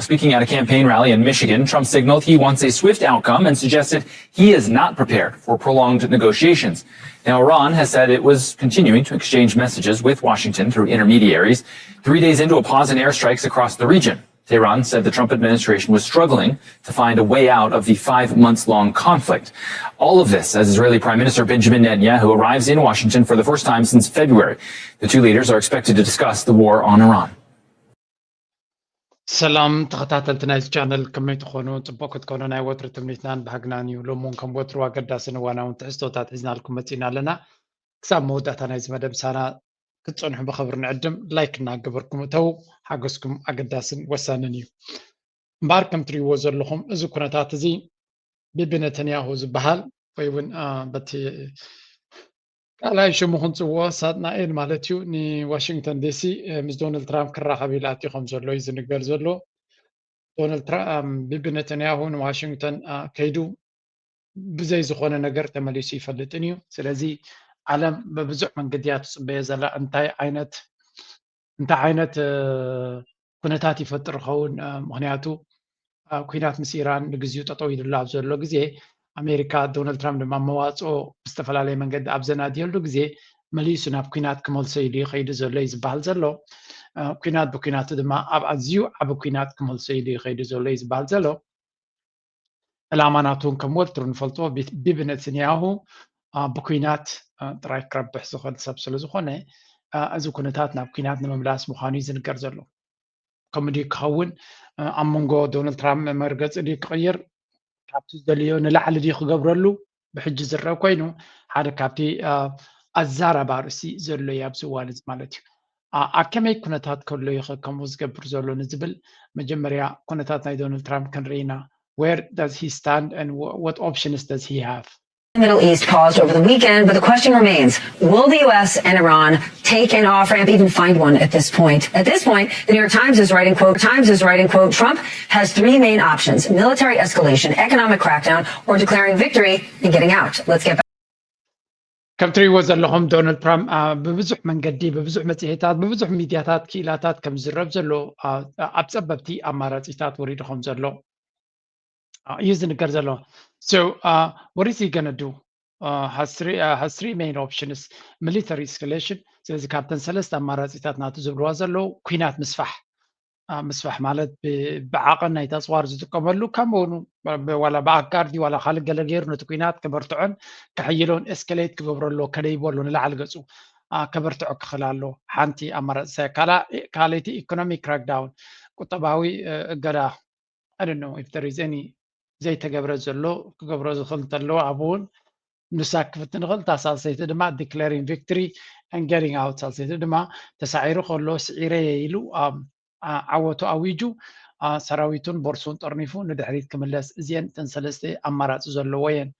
Speaking at a campaign rally in Michigan, Trump signaled he wants a swift outcome and suggested he is not prepared for prolonged negotiations. Now, Iran has said it was continuing to exchange messages with Washington through intermediaries, three days into a pause in airstrikes across the region. Tehran said the Trump administration was struggling to find a way out of the five months long conflict. All of this as Israeli Prime Minister Benjamin Netanyahu arrives in Washington for the first time since February. The two leaders are expected to discuss the war on Iran. ሰላም ተኸታተልቲ ናይዚ ቻነል፣ ከመይ ትኾኑ? ጽቡቕ ክትኮኑ ናይ ወትሩ ትምኒትናን ባህግናን እዩ። ሎም እውን ከም ወትሩ ኣገዳስን እዋናውን ትሕዝቶታት ሒዝናልኩም መጺና ኣለና። ክሳብ መወዳእታ ናይዚ መደብ ሳና ክትጸንሑ ብኽብሪ ንዕድም። ላይክ እናገበርኩም እተው። ሓገዝኩም ኣገዳስን ወሳንን እዩ። እምበኣር ከም ትርእይዎ ዘለኹም እዚ ኩነታት እዚ ቢቢ ነተንያሁ ዝበሃል ወይ እውን በቲ ካልኣይ ሽሙ ክንፅውኦ ሳጥናኤል ማለት እዩ፣ ንዋሽንግተን ዲሲ ምስ ዶናልድ ትራምፕ ክራኸብ ኢሉ ኣትዩ ከም ዘሎ እዩ ዝንገር ዘሎ። ዶናልድ ትራምፕ ቢቢ ነተንያሁ ንዋሽንግተን ከይዱ ብዘይ ዝኾነ ነገር ተመሊሱ ይፈልጥን እዩ። ስለዚ ዓለም ብብዙሕ መንገዲ እያ ትፅበዮ ዘላ እንታይ ዓይነት እንታይ ዓይነት ኩነታት ይፈጥር ይኸውን? ምክንያቱ ኩናት ምስ ኢራን ንግዚኡ ጠጠው ኢሉላ ኣብ ዘሎ ግዜ ኣሜሪካ ዶናልድ ትራምፕ ድማ መዋፅኦ ብዝተፈላለየ መንገዲ ኣብ ዘናድየሉ ግዜ መሊሱ ናብ ኩናት ክመልሶ ኢሉ ይኸይዱ ዘሎ እዩ ዝበሃል ዘሎ። ኩናት ብኩናቱ ድማ ኣብ ኣዝዩ ዓብ ኩናት ክመልሶ ኢሉ ይኸይዱ ዘሎ እዩ ዝበሃል ዘሎ። ዕላማ ናቱ እውን ከም ወትሩ ንፈልጦ ቢቢ ነትንያሁ ብኩናት ጥራይ ክረብሕ ዝኽእል ሰብ ስለ ዝኾነ እዚ ኩነታት ናብ ኩናት ንምምላስ ምዃኑ እዩ ዝንገር ዘሎ። ከምኡ ድዩ ክኸውን? ኣብ መንጎ ዶናልድ ትራምፕ መርገፂ ድዩ ክቕይር? ካብቲ ዝደልዮ ንላዕሊ ድዩ ክገብረሉ? ብሕጂ ዝረአ ኮይኑ ሓደ ካብቲ ኣዛራቢ ኣርእስቲ ዘሎ እዩ ኣብዚ እዋን እዚ ማለት እዩ። ኣብ ከመይ ኩነታት ከሎ እዩ ከምኡ ዝገብር ዘሎ ንዝብል መጀመርያ ኩነታት ናይ ዶናልድ ትራምፕ ክንርኢ ኢና። Where does he stand and what options does he have? The Middle East paused over the weekend, but the question remains, will the U S and Iran take an off ramp, even find one at this point? At this point, the New York Times is writing, quote, Times is writing, quote, Trump has three main options, military escalation, economic crackdown, or declaring victory and getting out. Let's get back. ከም ትሪእዎ ዘለኹም ዶናልድ ትራምፕ ብብዙሕ መንገዲ ብብዙሕ መፅሄታት ብብዙሕ ሚድያታት ክኢላታት ከም ዝዝረብ ዘሎ ኣብ ፀበብቲ ኣማራፂታት ወሪዱ ከም ዘሎ እዩ ዝንገር ዘሎ። So what is he gonna do? Has three main options, military escalation። ስለዚ ካብተን ሰለስተ ኣማራፂታት ናቱ ዝብልዋ ዘለዉ ኩናት ምስፋሕ ምስፋሕ ማለት ብዓቐን ናይቲ ኣፅዋር ዝጥቀመሉ ከምኡ ዋላ ብኣካል ድዩ ዋላ ካልእ ገለ ገይሩ ነቲ ኩናት ከበርትዖን ከሕይሎን ኤስከሌት ክገብሮ ኣሎ ከደይቦ ኣሎ ንላዕሊ ገፁ ከበርትዖ ክኽእል ኣሎ። ሓንቲ ኣማራፂ ካልኣይቲ ኢኮኖሚክ ክራክዳውን ቁጠባዊ እገዳ I don't know if there is any ዘይተገብረ ዘሎ ክገብሮ ዝኽእል እንተለዎ ኣብኡ እውን ንሳ ክፍትን ይኽእል። እታ ሳልሰይቲ ድማ declaring victory and getting out ሳልሰይቲ ድማ ተሳዒሩ ከሎ ስዒረ እየ ኢሉ ዓወቱ ኣዊጁ ሰራዊቱን ቦርሱን ጠርኒፉ ንድሕሪት ክምለስ እዚአን እተን ሰለስተ ኣማራፂ ዘለዎ እየን።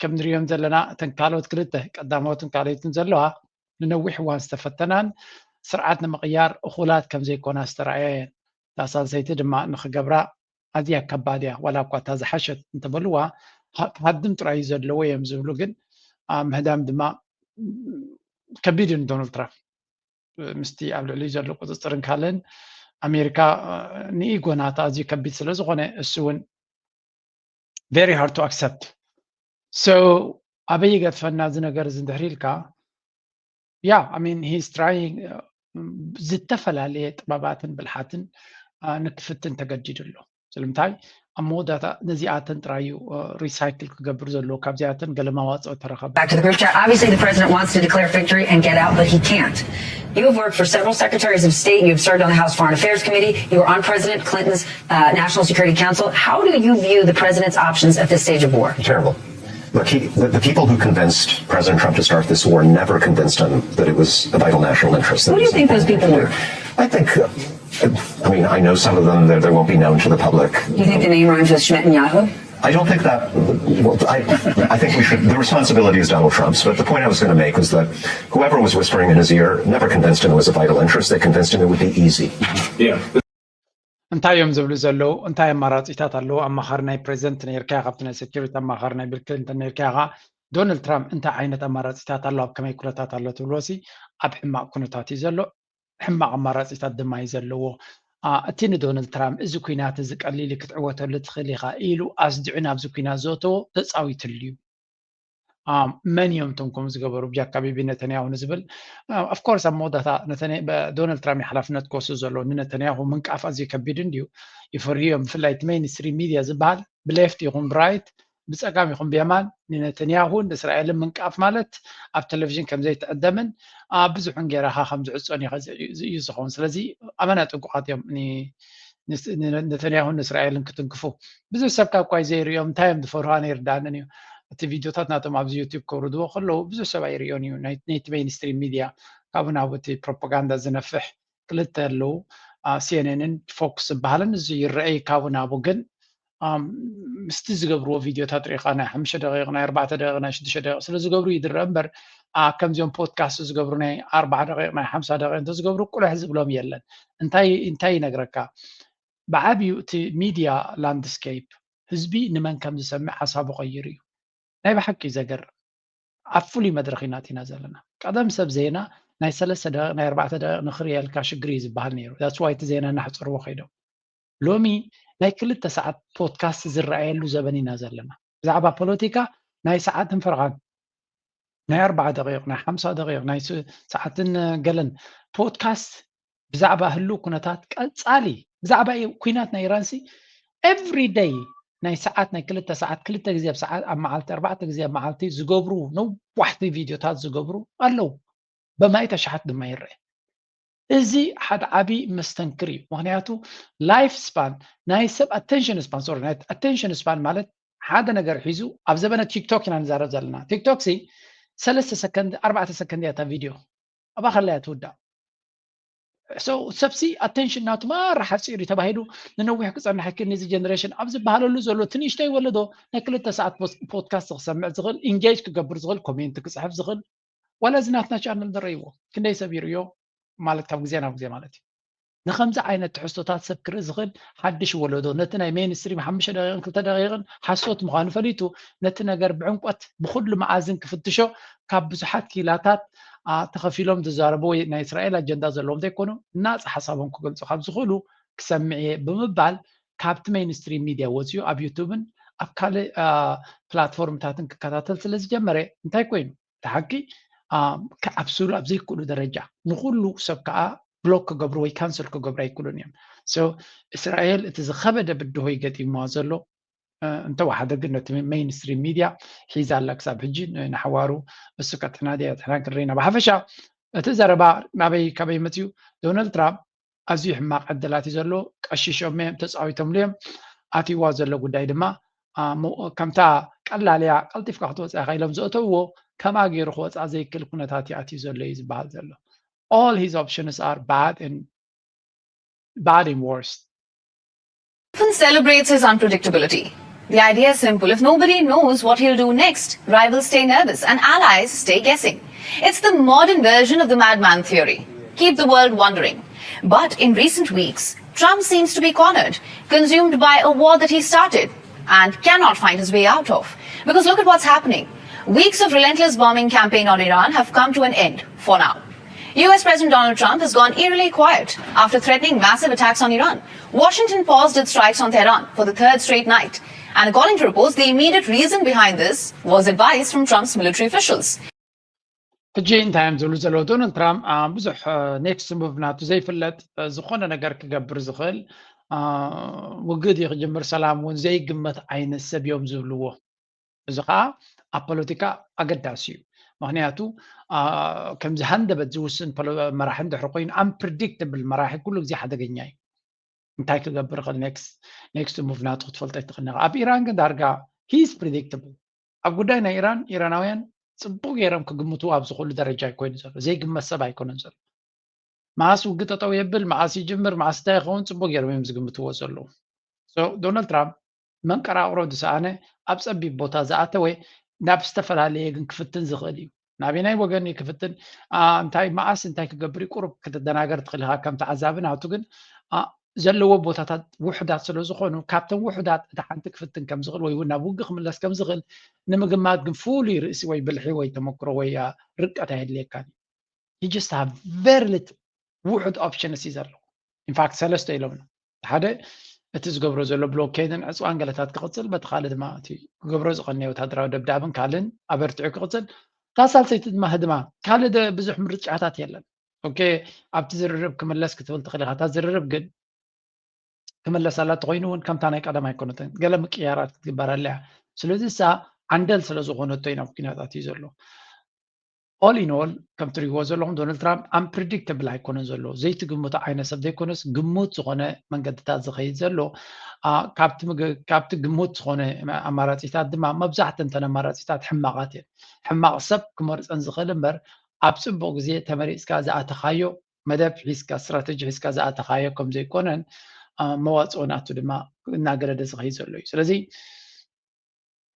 ከም ንሪኦም ዘለና እተን ካልኦት ክልተ ቀዳሞትን ካልኦትን ዘለዋ ንነዊሕ እዋን ዝተፈተናን ስርዓት ንምቕያር እኹላት ከም ዘይኮና ዝተረኣያ እየን። እታ ሳልሰይቲ ድማ ንኽገብራ ኣዝያ ከባድ እያ ዋላ እኳ እታ ዝሓሸት እንተበልዋ ክሃድም ጥራይ እዩ ዘለዎ እዮም ዝብሉ ግን ምህዳም ድማ ከቢድ እዩ ንዶናልድ ትራምፕ ምስቲ ኣብ ልዕሊኡ ዘሎ ቁፅፅርን ካልእን ኣሜሪካ ንኢጎ ናታ ኣዝዩ ከቢድ ስለ ዝኾነ እሱ እውን very hard to accept so ኣበይ ይገድፈና እዚ ነገር እዚ እንድሕር ኢልካ yeah I mean he's trying ዝተፈላለየ ጥበባትን ብልሓትን ንክፍትን ተገዲዱ ኣሎ። ስለምንታይ ኣብ መወዳእታ ነዚኣተን ጥራይ እዩ recycle ክገብር ዘለዎ ካብዚኣተን ገለ መዋፅኦ ተረኸበ። Back to the group chat. Obviously, the president wants to declare victory and get out, but he can't. You have worked for several secretaries of state. You have served on the House Foreign Affairs Committee. You were on President Clinton's uh, National Security Council. How do you view the president's options at this stage of war? Terrible. Look, he, the, the people who convinced President Trump to start this war never convinced him that it was a vital national interest. Who do you think those people were? I think, uh, I mean, I know some of them. They, they won't be known to the public. You think the name rhymes with Netanyahu? I don't think that. Well, I, I think we should. The responsibility is Donald Trump's. But the point I was going to make was that whoever was whispering in his ear never convinced him it was a vital interest. They convinced him it would be easy. Yeah. እንታይ እዮም ዝብሉ ዘለዉ? እንታይ ኣማራፂታት ኣለዉ? ኣማኻሪ ናይ ፕሬዚደንት ነርካ፣ ካብቲ ናይ ሴኪሪቲ ኣማኻሪ ናይ ቢል ክሊንተን ነርካ ኢኻ። ዶናልድ ትራምፕ እንታይ ዓይነት ኣማራፂታት ኣሎ፣ ኣብ ከመይ ኩነታት ኣሎ ትብልዎ ሲ ኣብ ሕማቕ ኩነታት እዩ ዘሎ። ሕማቕ ኣማራፂታት ድማ እዩ ዘለዎ። እቲ ንዶናልድ ትራምፕ እዚ ኲናት እዚ ቀሊል ክትዕወተሉ ትኽእል ኢኻ ኢሉ ኣስዲዑ ናብዚ ኲናት ዘእተዎ ተፃዊትሉ እዩ። መን እዮም እቶም ከምኡ ዝገበሩ? ብጃካ ቢቢ ነተንያሁ ንዝብል ኦፍኮርስ ኣብ መወዳእታ ዶናልድ ትራምፕ ሓላፍነት ክወስድ ዘለዎ። ንነተንያሁ ምንቃፍ ኣዝዩ ከቢድ እንድዩ፣ ይፈርህዮም። ብፍላይ እቲ ሜይንስትሪም ሚድያ ዝበሃል ብሌፍት ይኹን ብራይት፣ ብፀጋም ይኹን ብየማን ንነተንያሁን ንእስራኤልን ምንቃፍ ማለት ኣብ ቴሌቪዥን ከም ዘይትዕደምን ኣብ ብዙሕን ጌራኻ ከም ዝዕፆን እዩ ዝኸውን። ስለዚ ኣመና ጥንቁቓት እዮም ነተንያሁን ንእስራኤልን ክትንክፉ። ብዙሕ ሰብ ካብ ኳይ ዘይርእዮም እንታይ እዮም ዝፈርሁ ኣነ ይርዳእንን እዩ። እቲ ቪዲዮታት ናቶም ኣብዚ ዩቲብ ከውርድዎ ከለዉ ብዙሕ ሰብ ኣይርእዮን እዩ። ነይቲ ሜይንስትሪም ሚድያ ካብኡ ናብ እቲ ፕሮፓጋንዳ ዝነፍሕ ክልተ ኣለዉ። ሲኤንኤንን ፎክስ ዝበሃልን እዚ ይረአይ ካብኡ ናብኡ ግን ምስቲ ዝገብርዎ ቪድዮታት ርኢኻ ናይ ሓሙሽተ ደቂቕ ናይ ኣርባዕተ ደቂቕ ናይ ሽዱሽተ ደቂቕ ስለ ዝገብሩ ይድረእ እምበር ከምዚኦም ፖድካስት ዝገብሩ ናይ ኣርባዓ ደቂቕ ናይ ሓምሳ ደቂቕ እንተዝገብሩ ቁልሕ ዝብሎም የለን። እንታይ እንታይ ይነግረካ? ብዓብዩ እቲ ሚድያ ላንድስኬፕ ህዝቢ ንመን ከም ዝሰምዕ ሓሳቡ ቀይሩ እዩ። ናይ ብሓቂ ዘገርም ኣብ ፍሉይ መድረኽ ኢና ኣቲና ዘለና። ቀደም ሰብ ዜና ናይ ሰለስተ ደቂቕ ናይ ኣርባዕተ ደቂቕ ንክርእየልካ ሽግር እዩ ዝበሃል ነይሩ። ዳትስ ዋይ እቲ ዜና እናሕፀርዎ ከይዶም። ሎሚ ናይ ክልተ ሰዓት ፖድካስት ዝረኣየሉ ዘበን ኢና ዘለና። ብዛዕባ ፖለቲካ ናይ ሰዓትን ፈረቓን ናይ ኣርባዓ ደቂቕ ናይ ሓምሳ ደቂቕ ናይ ሰዓትን ገለን ፖድካስት ብዛዕባ ህልው ኩነታት ቀፃሊ ብዛዕባ ኩናት ናይ ኢራንሲ ኤቭሪ ደይ ናይ ሰዓት ናይ ክልተ ሰዓት ክልተ ግዜ ኣብ ሰዓት ኣብ መዓልቲ ኣርባዕተ ግዜ ኣብ መዓልቲ ዝገብሩ ነዋሕቲ ቪድዮታት ዝገብሩ ኣለዉ። በማይት ኣሽሓት ድማ ይረአ። እዚ ሓደ ዓብዪ መስተንክር እዩ። ምክንያቱ ላይፍ ስፓን ናይ ሰብ ኣቴንሽን ስፓን ሶሪ ናይ ኣቴንሽን ስፓን ማለት ሓደ ነገር ሒዙ ኣብ ዘበነ ቲክቶክ ኢና ንዛረብ ዘለና። ቲክቶክ ሲ ሰለስተ ሰከንድ ኣርባዕተ ሰከንድ እያ እታ ቪድዮ ኣብኣ ከላ እያ ትውዳእ። ሰብሲ ኣቴንሽን ናቱ ማራ ሓፂር እዩ ተባሂሉ ንነዊሕ ክፀንሕ ይክእል ነዚ ጀነሬሽን ኣብ ዝበሃለሉ ዘሎ እቲ ንእሽተይ ወለዶ ናይ ክልተ ሰዓት ፖድካስት ክሰምዕ ዝኽእል ኢንጌጅ ክገብር ዝኽእል ኮሜንት ክፅሕፍ ዝኽእል ዋላ እዚ ናትና ቻነል ንረእይዎ ክንደይ ሰብ ይርእዮ ማለት ካብ ግዜ ናብ ግዜ ማለት እዩ። ንከምዚ ዓይነት ትሕዝቶታት ሰብ ክርኢ ዝኽእል ሓድሽ ወለዶ ነቲ ናይ ሜንስትሪም ሓሙሽተ ደቂቕን ክልተ ደቂቕን ሓሶት ምዃኑ ፈሊጡ ነቲ ነገር ብዕምቆት ብኩሉ መኣዝን ክፍትሾ ካብ ብዙሓት ክኢላታት ተኸፊሎም ዝዛረቡ ወይ ናይ እስራኤል ኣጀንዳ ዘለዎም ዘይኮኑ ናፃ ሓሳቦም ክገልፁ ካብ ዝኽእሉ ክሰምዕ እየ ብምባል ካብቲ ሜንስትሪም ሚድያ ወፂኡ ኣብ ዩቱብን ኣብ ካልእ ፕላትፎርምታትን ክከታተል ስለ ዝጀመረ እንታይ ኮይኑ እቲ ሓቂ ክዓብስሉ ኣብ ዘይክእሉ ደረጃ ንኩሉ ሰብ ከዓ ብሎክ ክገብሩ ወይ ካንስል ክገብሩ ኣይክእሉን እዮም። እስራኤል እቲ ዝኸበደ ብድሆ ይገጢምዋ ዘሎ እንተወሓደ ግን ነቲ ሜይንስትሪም ሚድያ ሒዛ ኣላ ክሳብ ሕጂ ንሓዋሩ እሱ ከጥሕና ድያ ጥሕና ክንርኢና ብሓፈሻ እቲ ዘረባ ናበይ ካበይ መፅዩ ዶናልድ ትራምፕ ኣዝዩ ሕማቕ ዕድላት እዩ ዘለዎ ቀሺሾም እዮም ተፃዊቶምሉ እዮም ኣትይዋ ዘሎ ጉዳይ ድማ ከምታ ቀላል እያ ቀልጢፍካ ክትወፅእ ኢኻ ኢሎም ዘእተውዎ ከምኣ ገይሩ ክወፅኣ ዘይክእል ኩነታት እዩ ኣትዩ ዘሎ እዩ ዝበሃል ዘሎ all his options are bad and bad and worse Often celebrates his unpredictability. The idea is simple. If nobody knows what he'll do next, rivals stay nervous and allies stay guessing. It's the modern version of the madman theory. Keep the world wondering. But in recent weeks, Trump seems to be cornered, consumed by a war that he started and cannot find his way out of. Because look at what's happening. Weeks of relentless bombing campaign on Iran have come to an end for now. U S President Donald Trump has gone eerily quiet after threatening massive attacks on Iran. Washington paused its strikes on Tehran for the third straight night. And according to reports, the immediate reason behind this was advice from Trump's military officials. ሕጂ እንታይ እዮም ዝብሉ ዘለዉ ዶናልድ ትራምፕ ብዙሕ ኔክስት ሙቭ ናቱ ዘይፍለጥ ዝኾነ ነገር ክገብር ዝኽእል ውግእ ክጅምር ሰላም እውን ዘይግመት ዓይነት ሰብ እዮም ዝብልዎ እዚ ከዓ ኣብ ፖለቲካ ኣገዳሲ እዩ ምክንያቱ ከምዚ ሃንደበት ዝውስን መራሒ እንድሕር ኮይኑ ኣምፕሪዲክትብል መራሒ ኩሉ ግዜ ሓደገኛ እዩ እንታይ ክገብር ክእል ኔክስት ሙቭ ናቱ ክትፈልጦ ይትኽእል ኣብ ኢራን ግን ዳርጋ ሂስ ፕሪዲክትብል ኣብ ጉዳይ ናይ ኢራን ኢራናውያን ፅቡቅ ገይሮም ክግምቱ ኣብዚ ኩሉ ደረጃ ኣይኮይኑ ዘሎ ዘይግመት ሰብ ኣይኮነን ዘሎ መዓስ ውግእ ጠጠው የብል መዓስ ይጅምር መዓስ እንታይ ይኸውን ፅቡቅ ገይሮም እዮም ዝግምትዎ ዘለዉ ዶናልድ ትራምፕ መንቀራቅሮ ዝሰኣነ ኣብ ፀቢብ ቦታ ዝኣተወ ናብ ዝተፈላለየ ግን ክፍትን ዝኽእል እዩ ናበናይ ወገን እዩ ክፍትን እንታይ መዓስ እንታይ ክገብር እዩ ቁሩብ ክትደናገር ትኽእል ኢኻ ከም ተዓዛቢ ናቱ ግን ዘለዎ ቦታታት ውሕዳት ስለ ዝኾኑ ካብቶም ውሕዳት እቲ ሓንቲ ክፍትን ከም ዝኽእል ወይ እውን ናብ ውግእ ክምለስ ከም ዝኽእል ንምግማት ግን ፍሉይ ርእሲ ወይ ብልሒ ወይ ተመክሮ ወይ ርቀት ኣየድልየካን እዩ just have very little ውሑድ ኦፕሽንስ እዩ ዘለዎ ኢንፋክት ሰለስተ ኢሎምና። ሓደ እቲ ዝገብሮ ዘሎ ብሎኬድን ዕፅዋን ገለታት ክቕፅል፣ በቲ ካልእ ድማ እቲ ክገብሮ ዝቐነየ ወታደራዊ ደብዳብን ካልእን ኣበርቲዑ ክቕፅል፣ እታ ሳልሰይቲ ድማ ህድማ። ካልእ ብዙሕ ምርጫታት የለን። ኦኬ፣ ኣብቲ ዝርርብ ክምለስ ክትብል ትኽእል ኢኻ። እታ ዝርርብ ግን ክምለሰላ እንተኮይኑ እውን ከምታ ናይ ቀደም ኣይኮነትን። ገለ ምቅያራት ክትግበረላ እያ። ስለዚ እሳ ዓንደል ስለ ዝኾነቶ ኢና ኩናት ኣትዩ ዘሎ። ኦል ኢን ኦል ከም ትሪእዎ ዘለኹም ዶናልድ ትራምፕ ኣምፕሪዲክተብል ኣይኮነን ዘሎ። ዘይትግምቶ ዓይነት ሰብ ዘይኮነስ ግሙት ዝኾነ መንገድታት ዝኸይድ ዘሎ። ካብቲ ግሙት ዝኾነ ኣማራፂታት ድማ መብዛሕትእን እተን ኣማራፂታት ሕማቓት እየን። ሕማቕ ሰብ ክመርፀን ዝኽእል እምበር ኣብ ፅቡቕ ግዜ ተመሪፅካ ዝኣተኻዮ መደብ ሒዝካ ስትራተጂ ሒዝካ ዝኣተኻዮ ከም ዘይኮነን መዋፅኦ ናቱ ድማ እናገደደ ዝኸይድ ዘሎ እዩ። ስለዚ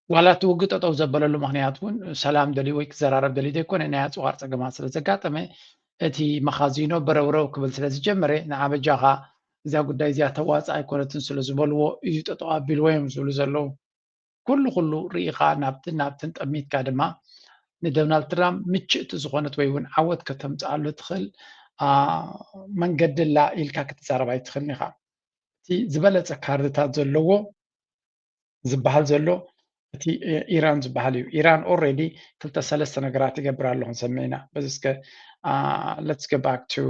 ዋላ እቲ ውግእ ጠጠው ዘበለሉ ምኽንያት እውን ሰላም ደልዩ ወይ ክዘራረብ ደልዩ ዘይኮነ ናይ ኣፅዋር ፀገማት ስለ ዘጋጠመ እቲ መኻዚኖ በረውረው ክብል ስለ ዝጀመረ ንዓ በጃኻ እዛ ጉዳይ እዚኣ ተዋፅእ ኣይኮነትን ስለ ዝበልዎ እዩ ጠጠው ኣቢልዎ እዮም ዝብሉ ዘለዉ። ኩሉ ኩሉ ርኢኻ ናብትን ናብትን ጠሚትካ ድማ ንዶናልድ ትራምፕ ምችእቲ ዝኾነት ወይ እውን ዓወት ከተምፅኣሉ ትኽእል መንገዲ ላ ኢልካ ክትዛረብ ኣይትኽእልን ኢኻ። እቲ ዝበለፀ ካርድታት ዘለዎ ዝበሃል ዘሎ እቲ ኢራን ዝበሃል እዩ። ኢራን ኦልሬዲ ክልተ ሰለስተ ነገራት ይገብር ኣለኹ ሰሚዕና። በዚ እስከ let's go back to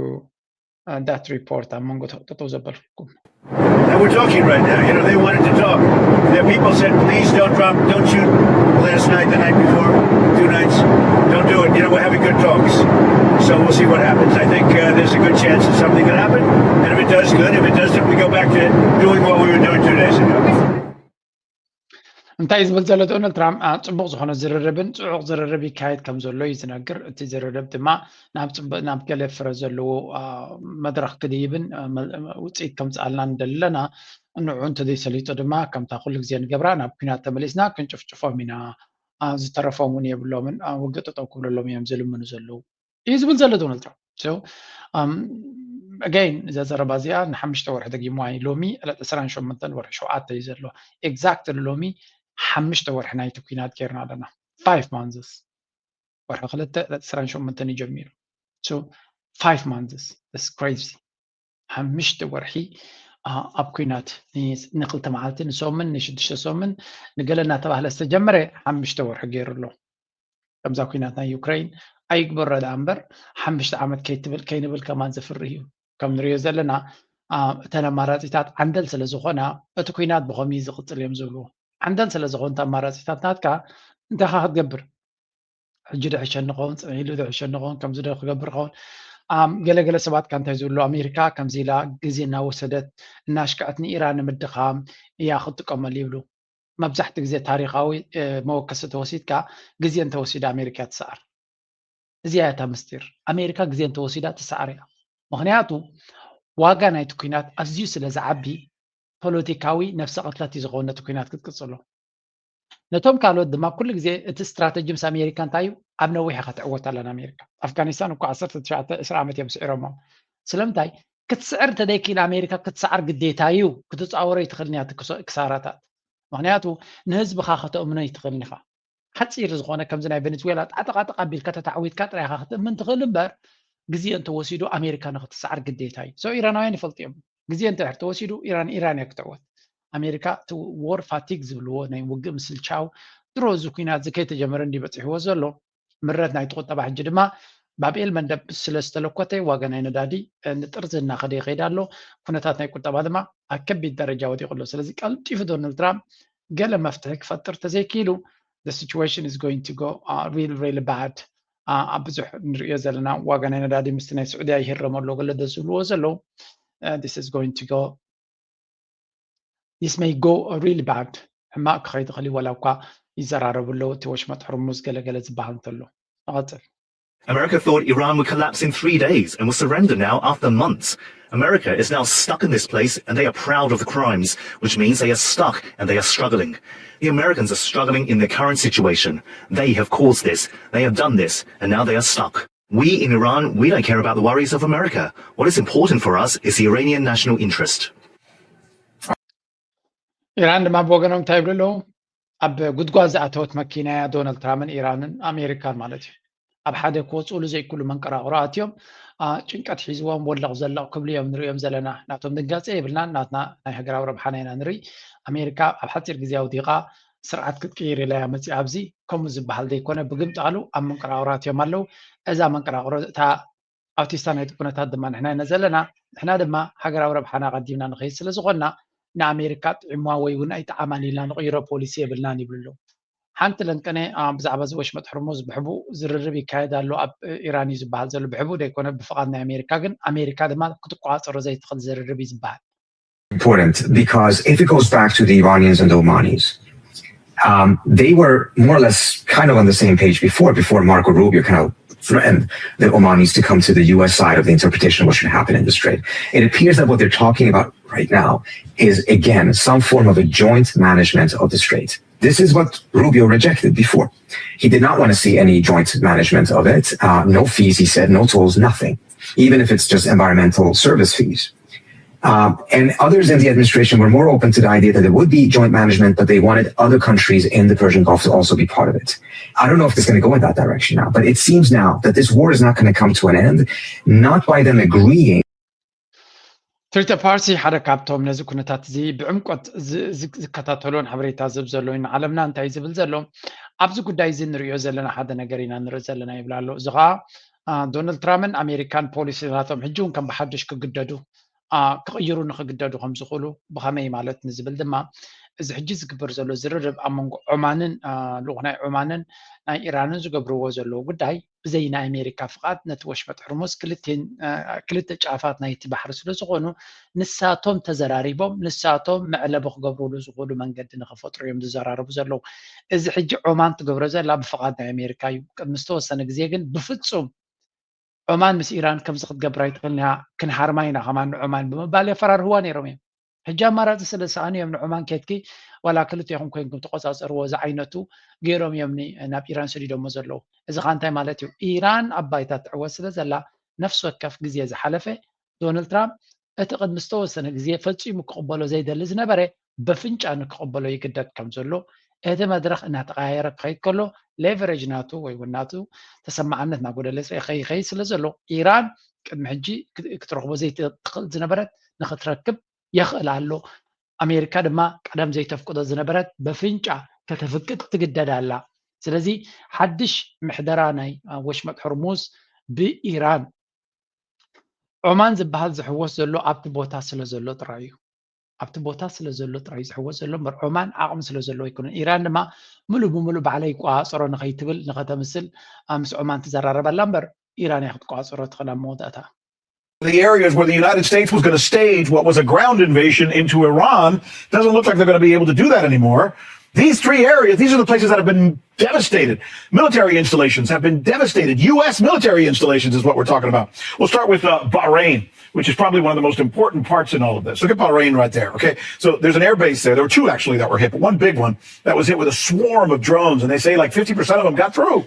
that report ኣብ መንጎ ጠጠው ዘበልኩም And we're talking right now. You know, they wanted to talk. Their people said, please don't drop, don't shoot last night, the night before, two nights. Don't do it. You know, we're having good talks. So we'll see what happens. I think uh, there's a good chance that something could happen. And if it does, good. If it doesn't, we go back to doing what we were doing two days ago. እንታይ ዝብል ዘሎ ዶናልድ ትራምፕ ጽቡቕ ዝኾነ ዝርርብን ጽዑቕ ዝርርብ ይካየድ ከም ዘሎ እዩ ዝነግር። እቲ ዝርርብ ድማ ናብ ገለ ፍረ ዘለዎ መድረኽ ክድይብን ውፅኢት ከምፅኣልና ንደሊ ኣለና። ንዑ እንተዘይሰሊጡ ድማ ከምታ ኩሉ ግዜ ንገብራ ናብ ኩናት ተመሊስና ክንጭፍጭፎም ኢና። ዝተረፎም እውን የብሎምን። ውግእ ጠጠው ክብለሎም እዮም ዝልምኑ ዘለዉ እዩ ዝብል ዘሎ ዶናልድ ትራምፕ። ኣገይን እዛ ዘረባ እዚኣ ንሓሙሽተ ወርሒ ደጊምዋ እዩ። ሎሚ ዕለት ዕስራን ሸሞንተን ወርሒ ሸውዓተ እዩ ዘሎ። ኤግዛክት ሎሚ ሓሙሽተ ወርሒ ናይቲ ኩናት ጌርና ኣለና። ፋይቭ ማንዝስ ወርሒ ክልተ ዕለት ዕስራን ሸሞንተን እዩ ጀሚሩ። ፋይቭ ማንዝስ ስ ክሬዚ ሓሙሽተ ወርሒ ኣብ ኩናት ንክልተ መዓልቲ ንሶምን ንሽዱሽተ ሶምን ንገለ እናተባህለ ዝተጀመረ ሓሙሽተ ወርሒ ገይሩ ኣሎ። ከምዛ ኩናት ናይ ዩክሬን ኣይግበሮ ደኣ እምበር ሓሙሽተ ዓመት ከይትብል ከይንብል ከማን ዘፍርህ እዩ። ከም ንሪኦ ዘለና እተን ኣማራፂታት ዓንደል ስለ ዝኾና እቲ ኩናት ብኸምኡ ዝቕፅል እዮም ዝብሉ። ዓንደል ስለ ዝኾኑ ኣማራፂታት ናትካ እንታይ ኻ ክትገብር? ሕጂ ድሕሸኒ ኸውን ፅንሕ ኢሉ ድሕሸኒ ኸውን ከምዚ ዶ ክገብር ኸውን? ገለገለ ሰባት ካ እንታይ ዝብሉ ኣሜሪካ ከምዚ ኢላ ግዜ እናወሰደት እናሽክዐት ንኢራን ንምድኻም እያ ክትጥቀመሉ ይብሉ። መብዛሕቲ ግዜ ታሪኻዊ መወከሲ ተወሲድካ ግዜ እንተወሲዳ ኣሜሪካ ትሰዓር። እዚኣ እያ እታ ምስጢር። ኣሜሪካ ግዜ እንተወሲዳ ትሰዓር እያ። ምኽንያቱ ዋጋ ናይቲ ኩናት ኣዝዩ ስለ ዝዓቢ ፖለቲካዊ ነፍሰ ቅትለት እዩ ዝኸውን ነቲ ኩናት ክትቅፅሎ። ነቶም ካልኦት ድማ ኩሉ ግዜ እቲ ስትራተጂ ምስ ኣሜሪካ እንታይ እዩ? ኣብ ነዊሕ ኢኻ ትዕወት ኣላ ንኣሜሪካ። ኣፍጋኒስታን እኮ ዓሰርተ ትሽዓተ ዕስራ ዓመት እዮም ስዒሮሞም። ስለምንታይ? ክትስዕር እንተደይክኢላ ኣሜሪካ ክትሰዓር ግዴታ እዩ። ክትፃወሮ ኣይትኽእልን እያ እቲ ክሳራታት። ምኽንያቱ ንህዝብኻ ከተእምኖ ኣይትኽእልን ኢኻ። ሓፂር ዝኾነ ከምዚ ናይ ቬኔዙዌላ ጣዕጥቓጥቕ ኣቢልካ ተታዕዊትካ ጥራይ ኢኻ ክትእምን ትኽእል እምበር ግዜ እንተወሲዱ ኣሜሪካ ንክትሰዓር ግዴታ እዩ። So ኢራናውያን ይፈልጡ እዮም። ግዜ እንድሕር ተወሲዱ ኢራን ኢራን እያ ክትዕወት። ኣሜሪካ እቲ ዎር ፋቲግ ዝብልዎ ናይ ውግእ ምስልቻው ድሮ እዚ ኩናት እዚ ከይተጀመረ እንዲ በፂሕዎ ዘሎ ምረት ናይቲ ቁጠባ ሕጂ ድማ ባብኤል መንደብ ስለ ዝተለኮተ ዋጋ ናይ ነዳዲ ንጥርዚ እናኸደ ይኸይድ ኣሎ። ኩነታት ናይ ቁጠባ ድማ ኣብ ከቢድ ደረጃ ወዲቑ ኣሎ። ስለዚ ቀልጢፉ ዶናልድ ትራምፕ ገለ መፍትሒ ክፈጥር ተዘይክኢሉ the situation is going to go uh, really really bad ኣብ ብዙሕ ንሪኦ ዘለና ዋጋ ናይ ነዳዲ ምስቲ ናይ ስዑድያ ይህረም ኣሎ ገለ ዶ ዝብልዎ ዘለዉ this is going to go this may go really bad ሕማቕ ክኸይድ ይኽእል እዩ ዋላ እኳ ይዘራረቡ ኣለዉ እቲ ወሽመጥ ሕርሙዝ ገለገለ ዝበሃል እንተሎ ንቐፅል America thought Iran would collapse in three days and will surrender now after months. America is now stuck in this place and they are proud of the crimes, which means they are stuck and they are struggling. The Americans are struggling in their current situation. They have caused this, they have done this, and now they are stuck. We in Iran, we don't care about the worries of America. What is important for us is the Iranian national interest. ኢራን ድማ ብወገኖም እንታይ ይብሉ ኣለዉ? ኣብ ጉድጓድ ዝኣተወት መኪና እያ ዶናልድ ትራምፕን ኢራንን ኣሜሪካን ማለት እዩ። ኣብ ሓደ ክወፅእሉ ዘይክእሉ መንቀራቕሮ ኣትዮም ጭንቀት ሒዝዎም ወለቕ ዘለቕ ክብሉ እዮም ንሪኦም ዘለና። ናቶም ድንጋፀ የብልናን፣ ናትና ናይ ሃገራዊ ረብሓና ኢና ንርኢ። ኣሜሪካ ኣብ ሓፂር ግዜ ኣውዲቓ ስርዓት ክትቅይር ኢላ እያ መፂኣ። ኣብዚ ከምኡ ዝበሃል ዘይኮነ ብግምጣሉ ኣብ መንቀራቕሮ ኣትዮም ኣለዉ። እዛ መንቀራቕሮ እታ ኣውቲስታ ናይቲ ኩነታት ድማ ንሕና ኢና ዘለና። ንሕና ድማ ሃገራዊ ረብሓና ቀዲምና ንኸይድ ስለ ዝኾንና ንኣሜሪካ ጥዒምዋ ወይ እውን ኣይጠዓማን ኢልና ንቕይሮ ፖሊሲ የብልናን ይብሉ ኣለዉ። ሓንቲ ለንቀነ ብዛዕባ እዚ ወሽመጥ ሕርሙዝ ብሕቡእ ዝርርብ ይካየድ ኣሎ ኣብ ኢራን እዩ ዝበሃል ዘሎ። ብሕቡእ ዘይኮነ ብፍቓድ ናይ ኣሜሪካ፣ ግን ኣሜሪካ ድማ ክትቆፃፀሮ ዘይትኽእል ዝርርብ እዩ ዝበሃል። Important because if it goes back to the Iranians and the Omanis, um, they were more or less kind of on the same page before, before Marco Rubio kind of threatened the Omanis to come to the U S side of the interpretation of what should happen in the Strait. It appears that what they're talking about right now is, again, some form of a joint management of the Strait. This is what Rubio rejected before. He did not want to see any joint management of it. Uh, no fees, he said, no tolls, nothing, even if it's just environmental service fees. Uh, and others in the administration were more open to the idea that there would be joint management, but they wanted other countries in the Persian Gulf to also be part of it. I don't know if it's going to go in that direction now, but it seems now that this war is not going to come to an end, not by them agreeing. ትሪተ ፓርሲ ሓደ ካብቶም ነዚ ኩነታት እዚ ብዕምቆት ዝከታተሎን ሓበሬታ ዝህብ ዘሎ እዩ። ንዓለምና እንታይ ዝብል ዘሎ ኣብዚ ጉዳይ እዚ ንሪኦ ዘለና ሓደ ነገር ኢና ንርኢ ዘለና ይብል ኣሎ። እዚ ከዓ ዶናልድ ትራምፕን ኣሜሪካን ፖሊሲ ናቶም ሕጂ እውን ከም ብሓዱሽ ክግደዱ ክቕይሩ ንክግደዱ ከም ዝኽእሉ ብኸመይ ማለት ንዝብል ድማ እዚ ሕጂ ዝግበር ዘሎ ዝርርብ ኣብ መንጎ ዖማንን ልኡኽ ናይ ዖማንን ናይ ኢራንን ዝገብርዎ ዘለዉ ጉዳይ ብዘይ ናይ ኣሜሪካ ፍቓድ ነቲ ወሽመጥ ሕርሙዝ ክልተ ጫፋት ናይቲ ባሕሪ ስለ ዝኾኑ ንሳቶም ተዘራሪቦም ንሳቶም መዕለቢ ክገብርሉ ዝኽእሉ መንገዲ ንክፈጥሩ እዮም ዝዘራረቡ ዘለዉ። እዚ ሕጂ ዖማን ትገብሮ ዘላ ብፍቓድ ናይ ኣሜሪካ እዩ። ቅድሚ ዝተወሰነ ግዜ ግን ብፍፁም ዖማን ምስ ኢራን ከምዚ ክትገብር ኣይትኽእልን እያ፣ ክንሃርማ ኢና ከማን ንዖማን ብምባል የፈራርህዋ ነይሮም እዮም። ሕጂ ኣማራፂ ስለ ዝሰኣኑ እዮም ንዖማን ኬድኪ ዋላ ክልቴኹም ኮይንኩም ተቆፃፀርዎ ዝዓይነቱ ገይሮም እዮም ናብ ኢራን ሰዲዶሞ ዘለዉ። እዚ ከዓ እንታይ ማለት እዩ? ኢራን ኣብ ባይታ ትዕወት ስለ ዘላ ነፍሲ ወከፍ ግዜ ዝሓለፈ ዶናልድ ትራምፕ እቲ ቅድሚ ዝተወሰነ ግዜ ፈፂሙ ክቕበሎ ዘይደሊ ዝነበረ በፍንጫ ንክቕበሎ ይግደድ ከም ዘሎ እቲ መድረኽ እናተቐያየረ ክኸይድ ከሎ ሌቨሬጅ ናቱ ወይ እውን ናቱ ተሰማዕነት እናጎደለ ከይኸይድ ስለ ዘሎ ኢራን ቅድሚ ሕጂ ክትረኽቦ ዘይትኽእል ዝነበረት ንክትረክብ የኽእል ኣሎ። ኣሜሪካ ድማ ቀደም ዘይተፍቅዶ ዝነበረት በፍንጫ ከተፍቅድ ትግደድ ኣላ። ስለዚ ሓድሽ ምሕደራ ናይ ወሽመጥ ሕርሙዝ ብኢራን ዖማን ዝበሃል ዝሕወስ ዘሎ ኣብቲ ቦታ ስለ ዘሎ ጥራይ እዩ። ኣብቲ ቦታ ስለ ዘሎ ጥራይ እዩ ዝሕወስ ዘሎ እምበር ዖማን ዓቕሚ ስለ ዘለዎ ኣይኮነን። ኢራን ድማ ምሉእ ብምሉእ ባዕለይ ይቆፃፀሮ ንኸይትብል ንኸተምስል ምስ ዖማን ትዘራረብ ኣላ እምበር ኢራን እያ ክትቆፃፀሮ ትኽእል ኣብ መወዳእታ። The areas where the United States was going to stage what was a ground invasion into Iran doesn't look like they're going to be able to do that anymore. These three areas, these are the places that have been devastated. Military installations have been devastated. U S military installations is what we're talking about. We'll start with uh, Bahrain, which is probably one of the most important parts in all of this. Look at Bahrain right there. Okay, so there's an air base there. There were two actually that were hit, but one big one that was hit with a swarm of drones, and they say like fifty percent of them got through.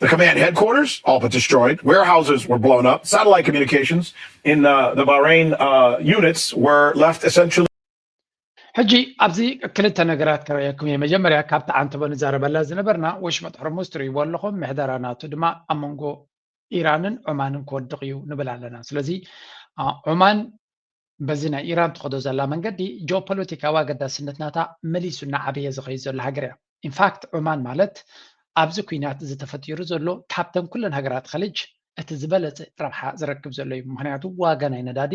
The command headquarters, all but destroyed. Warehouses were blown up. Satellite communications in uh, the Bahrain uh, units were left essentially. ሕጂ ኣብዚ ክልተ ነገራት ከርእየኩም እየ። መጀመርያ ካብቲ ዓንተቦ ንዛረበላ ዝነበርና ወሽመጥ ሕርሙዝ ትርእይዎ ኣለኹም፣ ምሕደራ ናቱ ድማ ኣብ መንጎ ኢራንን ዑማንን ክወድቕ እዩ ንብል ኣለና። ስለዚ ዑማን በዚ ናይ ኢራን ትኸዶ ዘላ መንገዲ ጂኦፖለቲካዊ ኣገዳስነት ናታ መሊሱ እናዓበየ ዝኸይድ ዘሎ ሃገር እያ። ኢንፋክት ዑማን ማለት ኣብዚ ኩናት እዚ ተፈጢሩ ዘሎ ካብተን ኩለን ሃገራት ኸሊጅ እቲ ዝበለፀ ረብሓ ዝረክብ ዘሎ እዩ። ምክንያቱ ዋጋ ናይ ነዳዲ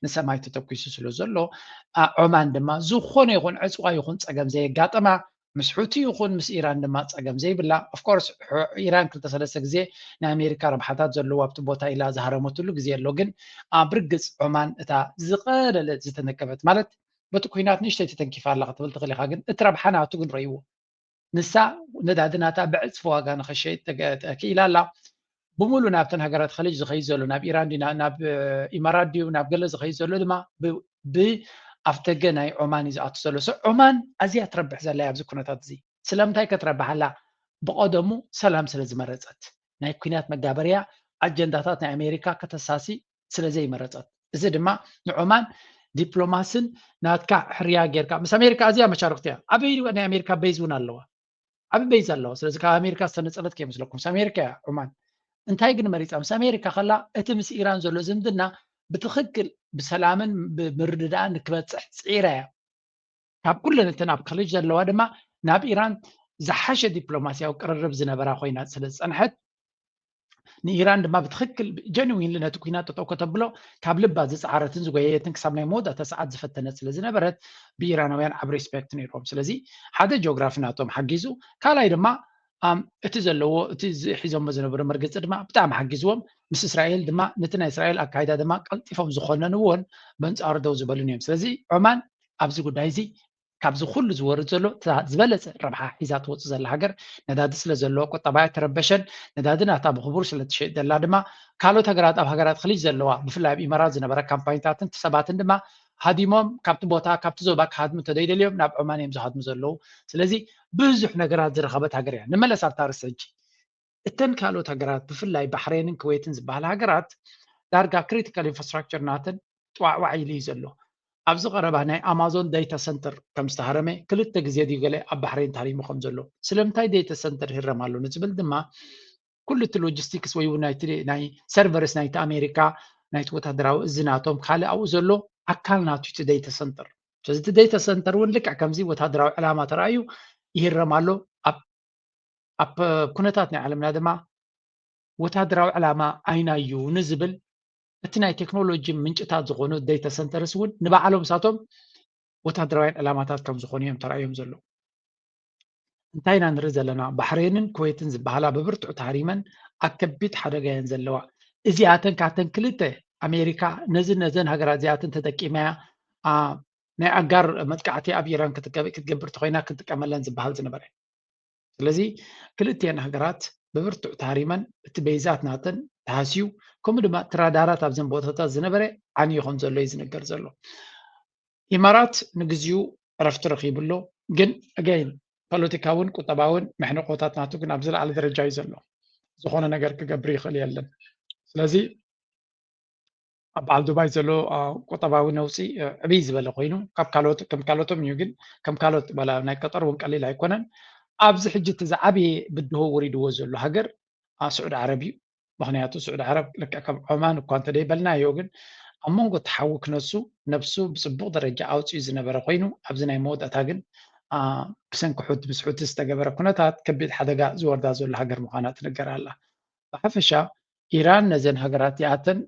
ንሰማይ ተተኩሱ ስለ ዘሎ ዖማን ድማ ዝኾነ ይኹን ዕፅዋ ይኹን ፀገም ዘየጋጠማ ምስ ሑቲ ይኹን ምስ ኢራን ድማ ፀገም ዘይብላ። ኦፍኮርስ ኢራን ክልተ ሰለስተ ግዜ ናይ ኣሜሪካ ረብሓታት ዘለዎ ኣብቲ ቦታ ኢላ ዝሃረመትሉ ግዜ ኣሎ። ግን ብርግፅ ዖማን እታ ዝቐለለ ዝተነከበት ማለት በቲ ኩናት ንእሽተይ ተተንኪፋ ኣላ ክትብል ትኽእል ኢኻ። ግን እቲ ረብሓ ናቱ ግን ረይዎ ንሳ ነዳዲ ናታ ብዕፅፊ ዋጋ ንኸሸይጥ ተኪኢላ ኣላ። ብምሉ ናብተን ሃገራት ኸሊጅ ዝኸይድ ዘሎ ናብ ኢራን ድዩ ናብ ኢማራት ድዩ ናብ ገለ ዝኸይድ ዘሎ ድማ ብኣፍደገ ናይ ዖማን እዩ ዝኣቱ ዘሎ። ሶ ዖማን ኣዝያ ትረብሕ ዘላ ኣብዚ ኩነታት እዚ። ስለምንታይ ከትረብሕ ኣላ? ብቐደሙ ሰላም ስለ ዝመረፀት ናይ ኩናት መጋበርያ ኣጀንዳታት ናይ ኣሜሪካ ከተሳሲ ስለ ዘይመረፀት። እዚ ድማ ንዖማን ዲፕሎማስን ናትካ ሕርያ ጌርካ ምስ ኣሜሪካ ኣዝያ መሻርክቲ እያ። ዓብዪ ናይ ኣሜሪካ ቤዝ እውን ኣለዋ። ዓብዪ ቤዝ ኣለዋ። ስለዚ ካብ ኣሜሪካ ዝተነፀለት ከይመስለኩም። ምስ ኣሜሪካ እያ ዑማን እንታይ ግን መሪፃ? ምስ ኣሜሪካ ከላ እቲ ምስ ኢራን ዘሎ ዝምድና ብትኽክል ብሰላምን ብምርድዳእን ክበፅሕ ፅዒራ እያ። ካብ ኩለን እተን ኣብ ኮሌጅ ዘለዋ ድማ ናብ ኢራን ዝሓሸ ዲፕሎማስያዊ ቅርርብ ዝነበራ ኮይና ስለ ዝፀንሐት ንኢራን ድማ ብትኽክል ጀንዊንሊ ነቲ ኩናት ጠጠው ከተብሎ ካብ ልባ ዝፀዓረትን ዝጎየየትን ክሳብ ናይ መወዳእታ ሰዓት ዝፈተነት ስለ ዝነበረት ብኢራናውያን ዓብ ሪስፔክት ነይሮም። ስለዚ ሓደ ጂኦግራፊ ናቶም ሓጊዙ፣ ካልኣይ ድማ እቲ ዘለዎ እቲ ሒዞሞ ዝነበሩ መርገፂ ድማ ብጣዕሚ ሓጊዝዎም። ምስ እስራኤል ድማ ነቲ ናይ እስራኤል ኣካይዳ ድማ ቀልጢፎም ዝኾነንዎን በንፃሩ ደው ዝበሉን እዮም። ስለዚ ዖማን ኣብዚ ጉዳይ እዚ ካብዚ ኩሉ ዝወርድ ዘሎ ዝበለፀ ረብሓ ሒዛ ትወፅእ ዘላ ሃገር ነዳዲ ስለ ዘለዎ ቁጠባ ኣይተረበሸን። ነዳዲ ናታ ብክቡር ስለ ትሸጥ ዘላ ድማ ካልኦት ሃገራት ኣብ ሃገራት ክልጅ ዘለዋ ብፍላይ ኣብ ኢማራት ዝነበረ ካምፓኒታትን ሰባትን ድማ ሃዲሞም ካብቲ ቦታ ካብቲ ዞባ ክሃድሙ እንተደይደልዮም ናብ ዖማን እዮም ዝሃድሙ ዘለዉ። ስለዚ ብዙሕ ነገራት ዝረኸበት ሃገር እያ። ንመለስ ኣብታ ርስ ሕጂ እተን ካልኦት ሃገራት ብፍላይ ባሕሬንን ክወይትን ዝበሃል ሃገራት ዳርጋ ክሪቲካል ኢንፍራስትራክቸር ናተን ጥዋዕዋዕ ኢሉ እዩ ዘሎ። ኣብዚ ቀረባ ናይ ኣማዞን ዳታ ሰንተር ከም ዝተሃረመ ክልተ ግዜ ድዩ ገለ ኣብ ባሕሬን ታሪሙ ከም ዘሎ። ስለምንታይ ዳታ ሰንተር ይህረም ኣሎ ንዝብል ድማ ኩሉ እቲ ሎጂስቲክስ ወይ እውን ናይቲ ናይ ሰርቨርስ ናይቲ ኣሜሪካ ናይቲ ወታደራዊ እዚ ናቶም ካልእ ኣብኡ ዘሎ ኣካል ናቱ እቲ ዳታ ሰንተር። ስለዚ እቲ ዳታ ሰንተር እውን ልክዕ ከምዚ ወታደራዊ ዕላማ ተራእዩ ይህረም ኣሎ። ኣብ ኣብ ኩነታት ናይ ዓለምና ድማ ወታደራዊ ዕላማ ኣይናዩ ንዝብል እቲ ናይ ቴክኖሎጂ ምንጭታት ዝኾኑ ዳታ ሰንተርስ እውን ንባዕሎም ሳቶም ወታደራውያን ዕላማታት ከም ዝኾኑ እዮም ተራእዮም ዘለዉ። እንታይ ኢና ንርኢ ዘለና? ባሕሬንን ኩዌትን ዝበሃላ ብብርቱዕ ተሃሪመን ኣብ ከቢድ ሓደጋ እየን ዘለዋ። እዚኣተን ካብተን ክልተ ኣሜሪካ ነዚ ነዘን ሃገራት እዚኣተን ተጠቂመያ ናይ ኣጋር መጥቃዕቲ ኣብ ኢራን ክትገብር ተኮይና ክትጥቀመለን ዝበሃል ዝነበረ። ስለዚ ክልቲአን ሃገራት ብብርቱዕ ተሃሪመን እቲ ቤይዛት ናተን ተሃስዩ ከምኡ ድማ እቲ ራዳራት ኣብዘን ቦታታት ዝነበረ ዓንዩ ከም ዘሎ እዩ ዝነገር ዘሎ። ኢማራት ንግዚኡ ዕረፍቲ ረኺቡ ኣሎ። ግን ኣገይን ፖለቲካውን ቁጠባውን መሕንቆታት ናቱ ግን ኣብ ዝለዓለ ደረጃ እዩ ዘሎ። ዝኾነ ነገር ክገብር ይኽእል የለን። ስለዚ ኣብ በዓል ዱባይ ዘሎ ቁጠባዊ ነውፂ ዕብይ ዝበለ ኮይኑ ካብ ካልኦት ከም ካልኦቶም እዩ። ግን ከም ካልኦት ባላ ናይ ቀጠር እውን ቀሊል ኣይኮነን። ኣብዚ ሕጂ እቲ ዝዓበየ ብድሆ ወሪድዎ ዘሎ ሃገር ስዑድ ዓረብ እዩ። ምክንያቱ ስዑድ ዓረብ ልክዕ ከም ዖማን እኳ እንተደይበልናዮ ግን ኣብ መንጎ ተሓዊ ክነሱ ነብሱ ብፅቡቅ ደረጃ ኣውፅኡ ዝነበረ ኮይኑ ኣብዚ ናይ መወዳእታ ግን ብሰንኪ ሑቲ ምስ ሑቲ ዝተገበረ ኩነታት ከቢድ ሓደጋ ዝወርዳ ዘሎ ሃገር ምኳና ትንገር ኣላ። ብሓፈሻ ኢራን ነዘን ሃገራት እዚኣተን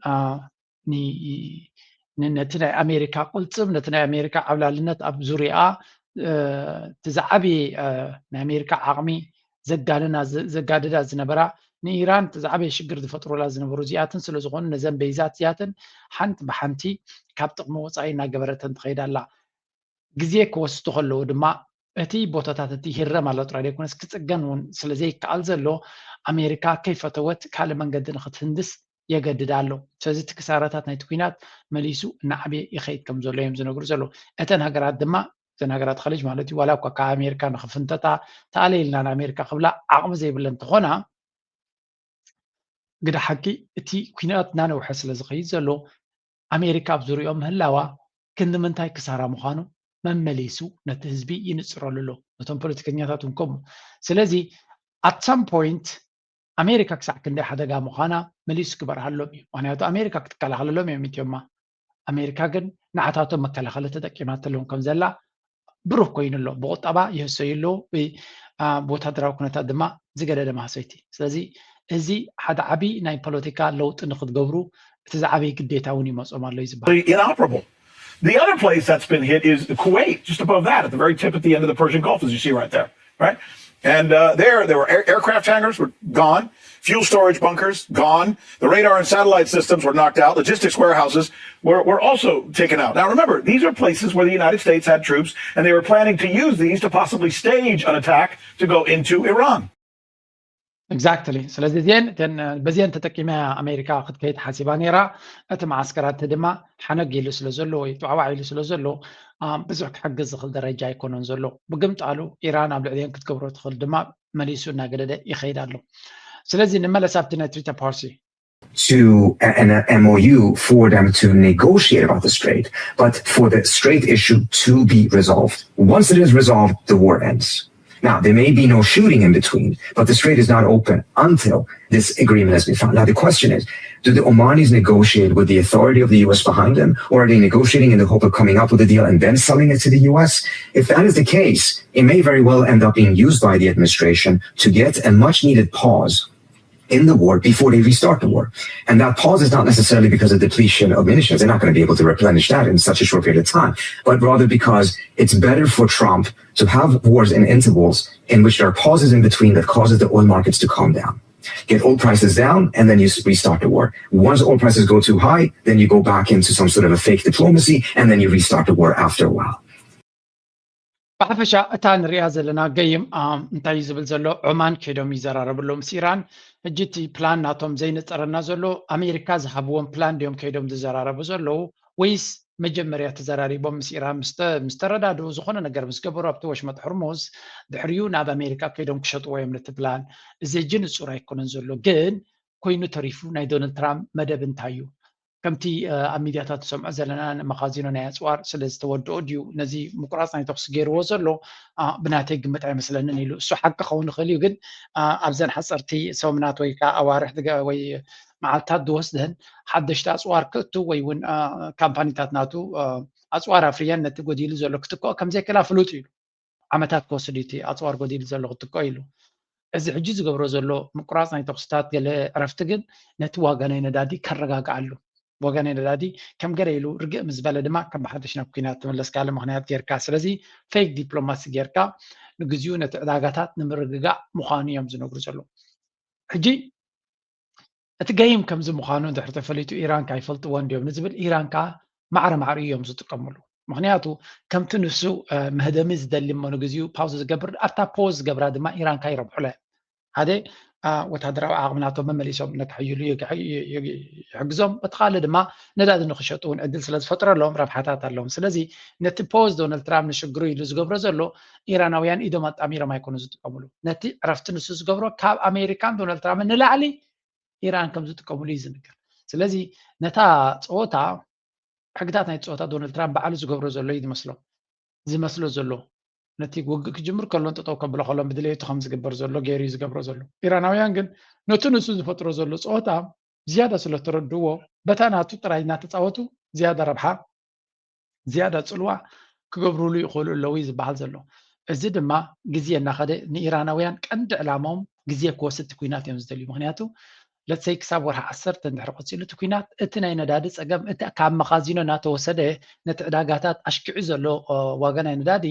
ነቲ ናይ ኣሜሪካ ቅልፅም ነቲ ናይ ኣሜሪካ ዓብላልነት ኣብ ዙሪኣ እቲ ዝዓበየ ናይ ኣሜሪካ ዓቕሚ ዘጋንና ዘጋድዳ ዝነበራ ንኢራን እቲ ዝዓበየ ሽግር ዝፈጥሩላ ዝነበሩ እዚኣትን ስለዝኾኑ ነዘን በይዛት እዚኣትን ሓንቲ ብሓንቲ ካብ ጥቕሚ ወፃኢ እናገበረተን ትኸይድ ኣላ። ግዜ ክወስድ ከለዎ ድማ እቲ ቦታታት እቲ ይህረም ኣሎ ጥራይ ዘይኮነስ ክፅገን እውን ስለዘይከኣል ዘሎ ኣሜሪካ ከይፈተወት ካልእ መንገዲ ንክትህንድስ የገድድ ኣሎ። ስለዚ እቲ ክሳራታት ናይቲ ኩናት መሊሱ እናዓበየ ይኸይድ ከም ዘሎ እዮም ዝነግሩ ዘለዉ። እተን ሃገራት ድማ እተን ሃገራት ኸሊጅ ማለት እዩ ዋላ እኳ ካብ ኣሜሪካ ንክፍንተታ ተኣለይልና ንኣሜሪካ ክብላ ዓቕሚ ዘይብለን እንተኾና ግደ ሓቂ እቲ ኩናት እናነውሐ ስለ ዝኸይድ ዘሎ ኣሜሪካ ኣብ ዙሪኦም ምህላዋ ክንዲ ምንታይ ክሳራ ምዃኑ መመሊሱ ነቲ ህዝቢ ይንፅረሉ ኣሎ። ነቶም ፖለቲከኛታት እውን ከምኡ። ስለዚ at some point ኣሜሪካ ክሳዕ ክንደይ ሓደጋ ምዃና መሊሱ ክበርሃሎም እዩ። ምክንያቱ ኣሜሪካ ክትከላኸለሎም እዮም ኢትዮማ። ኣሜሪካ ግን ንዓታቶም መከላኸሊ ተጠቂማትሎም ከም ዘላ ብሩህ ኮይኑ ኣሎ። ብቁጠባ ይህሰዩ ኣለዉ፣ ብወታደራዊ ኩነታት ድማ ዝገደደ ማህሰይቲ። ስለዚ እዚ ሓደ ዓብዪ ናይ ፖለቲካ ለውጢ ንክትገብሩ እቲ ዝዓበየ ግዴታ እውን ይመፆም ኣሎ እዩ ዝበሃል። Inoperable. The other place that's been hit is Kuwait, just above that, at the very tip at the end of the Persian Gulf, as you see right there, right? And uh, there, there were air- aircraft hangars were gone, fuel storage bunkers gone, the radar and satellite systems were knocked out, logistics warehouses were, were also taken out. Now, remember, these are places where the United States had troops, and they were planning to use these to possibly stage an attack to go into Iran. Exactly. ስለዚ እዚአን በዚአን ተጠቂመ ኣሜሪካ ክትከይድ ሓሲባ ነይራ። እቲ መዓስከራት ድማ ሓነግ ኢሉ ስለ ዘሎ ወይ ጥዋዕዋዕ ኢሉ ስለ ዘሎ ብዙሕ ክሕግዝ ዝኽእል ደረጃ ኣይኮነን ዘሎ። ብግምጣሉ ኢራን ኣብ ልዕሊአን ክትገብሮ ትኽእል ድማ መሊሱ እናገደደ ይኸይድ ኣሎ። ስለዚ ንመለስ ኣብቲ ናይ ትሪታ ፓርሲ to an MOU for them to negotiate about the strait, but for the strait issue to be resolved. Once it is resolved, the war ends. Now, there may be no shooting in between, but the strait is not open until this agreement has been found. Now, the question is, do the Omanis negotiate with the authority of the U S behind them, or are they negotiating in the hope of coming up with a deal and then selling it to the U S? If that is the case, it may very well end up being used by the administration to get a much needed pause in the war before they restart the war. And that pause is not necessarily because of depletion of munitions. They're not going to be able to replenish that in such a short period of time, but rather because it's better for Trump to have wars in intervals in which there are pauses in between that causes the oil markets to calm down. Get oil prices down, and then you restart the war. Once oil prices go too high, then you go back into some sort of a fake diplomacy, and then you restart the war after a while. ብሓፈሻ እታ ንሪኣ ዘለና ገይም እንታይ እዩ ዝብል ዘሎ? ዑማን ከይዶም ይዘራረቡ ኣለዉ ምስ ኢራን። ሕጂ እቲ ፕላን ናቶም ዘይነፀረና ዘሎ፣ ኣሜሪካ ዝሃብዎም ፕላን ድዮም ከይዶም ዝዘራረቡ ዘለዉ፣ ወይስ መጀመርያ ተዘራሪቦም ምስ ኢራን ምስ ተረዳድኡ፣ ዝኾነ ነገር ምስ ገበሩ ኣብቲ ወሽመጥ ሕርሙዝ፣ ድሕሪኡ ናብ ኣሜሪካ ከይዶም ክሸጥዎ እዮም ነቲ ፕላን? እዚ ሕጂ ንፁር ኣይኮነን ዘሎ። ግን ኮይኑ ተሪፉ ናይ ዶናልድ ትራምፕ መደብ እንታይ እዩ? ከምቲ ኣብ ሚድያታት ትሰምዖ ዘለና መኻዚኖ ናይ ኣፅዋር ስለ ዝተወድኦ ድዩ ነዚ ምቁራፅ ናይ ተኩሲ ገይርዎ ዘሎ? ብናተይ ግምት ኣይመስለንን ኢሉ። እሱ ሓቂ ክኸውን ይኽእል እዩ፣ ግን ኣብዘን ሓፀርቲ ሰሙናት ወይ ከዓ ኣዋርሕ ወይ መዓልታት ዝወስደን ሓደሽቲ ኣፅዋር ክእቱ ወይ እውን ካምፓኒታት ናቱ ኣፅዋር ኣፍርየን ነቲ ጎዲሉ ዘሎ ክትክኦ ከምዘይክእላ ፍሉጥ እዩ። ዓመታት ክወስድ እዩ እቲ ኣፅዋር ጎዲሉ ዘሎ ክትክኦ ኢሉ። እዚ ሕጂ ዝገብሮ ዘሎ ምቁራፅ ናይ ተኩስታት ገለ ዕረፍቲ ግን ነቲ ዋጋ ናይ ነዳዲ ከረጋግኣሉ፣ ዋጋ ናይ ነዳዲ ከም ገለ ኢሉ ርግእ ምስ በለ ድማ ከም ብሓደሽ ናብ ኩናት ትምለስ ካልእ ምኽንያት ጌርካ። ስለዚ ፌክ ዲፕሎማሲ ጌርካ ንግዚኡ ነቲ ዕዳጋታት ንምርግጋእ ምዃኑ እዮም ዝነግሩ ዘለዉ። ሕጂ እቲ ገይም ከምዚ ምዃኑ እንድሕር ተፈሊጡ ኢራን ከ ኣይፈልጥዎን ድዮም ንዝብል፣ ኢራን ከ ማዕረ ማዕሪኡ እዮም ዝጥቀምሉ። ምኽንያቱ ከምቲ ንሱ መህደሚ ዝደሊ እሞ ንግዚኡ ፓውዝ ዝገብር፣ ኣብታ ፖዝ ዝገብራ ድማ ኢራን ከ ይረብሑላ እዮም። ሓደ ወታደራዊ ዓቕሚ ናቶም መመሊሶም ነክሕይሉ ይሕግዞም፣ እቲ ካልእ ድማ ነዳዲ ንክሸጡ እውን ዕድል ስለ ዝፈጥረሎም ረብሓታት ኣለዎም። ስለዚ ነቲ ፖዝ ዶናልድ ትራምፕ ንሽግሩ ኢሉ ዝገብሮ ዘሎ ኢራናውያን ኢዶም ኣጣሚሮም ኣይኮኑ ዝጥቀምሉ። ነቲ ዕረፍቲ ንሱ ዝገብሮ ካብ ኣሜሪካን ዶናልድ ትራምፕን ንላዕሊ ኢራን ከም ዝጥቀምሉ እዩ ዝንገር። ስለዚ ነታ ፀወታ ሕግታት ናይ ፀወታ ዶናልድ ትራምፕ ባዕሉ ዝገብሮ ዘሎ እዩ ዝመስሎ ዝመስሎ ዘሎ ነቲ ውግእ ክጅምር ከሎን ጠጠው ከብሎ ከሎን ብድሌቱ ከም ዝግበር ዘሎ ገይሩ እዩ ዝገብሮ ዘሎ። ኢራናውያን ግን ነቲ ንሱ ዝፈጥሮ ዘሎ ፀወታ ዝያዳ ስለተረድዎ በታ ናቱ ጥራይ እናተፃወቱ ዝያዳ ረብሓ ዝያዳ ፅልዋ ክገብሩሉ ይኽእሉ ኣለዉ እዩ ዝበሃል ዘሎ። እዚ ድማ ግዜ እናኸደ ንኢራናውያን ቀንዲ ዕላማኦም ግዜ ክወስድ እቲ ኩናት እዮም ዝደልዩ። ምክንያቱ ለትሰይ ክሳብ ወርሒ ዓሰርተ እንድሕር ቀፂሉ እቲ ኩናት እቲ ናይ ነዳዲ ፀገም እቲ ካብ መኻዚኖ እናተወሰደ ነቲ ዕዳጋታት ኣሽኪዑ ዘሎ ዋጋ ናይ ነዳዲ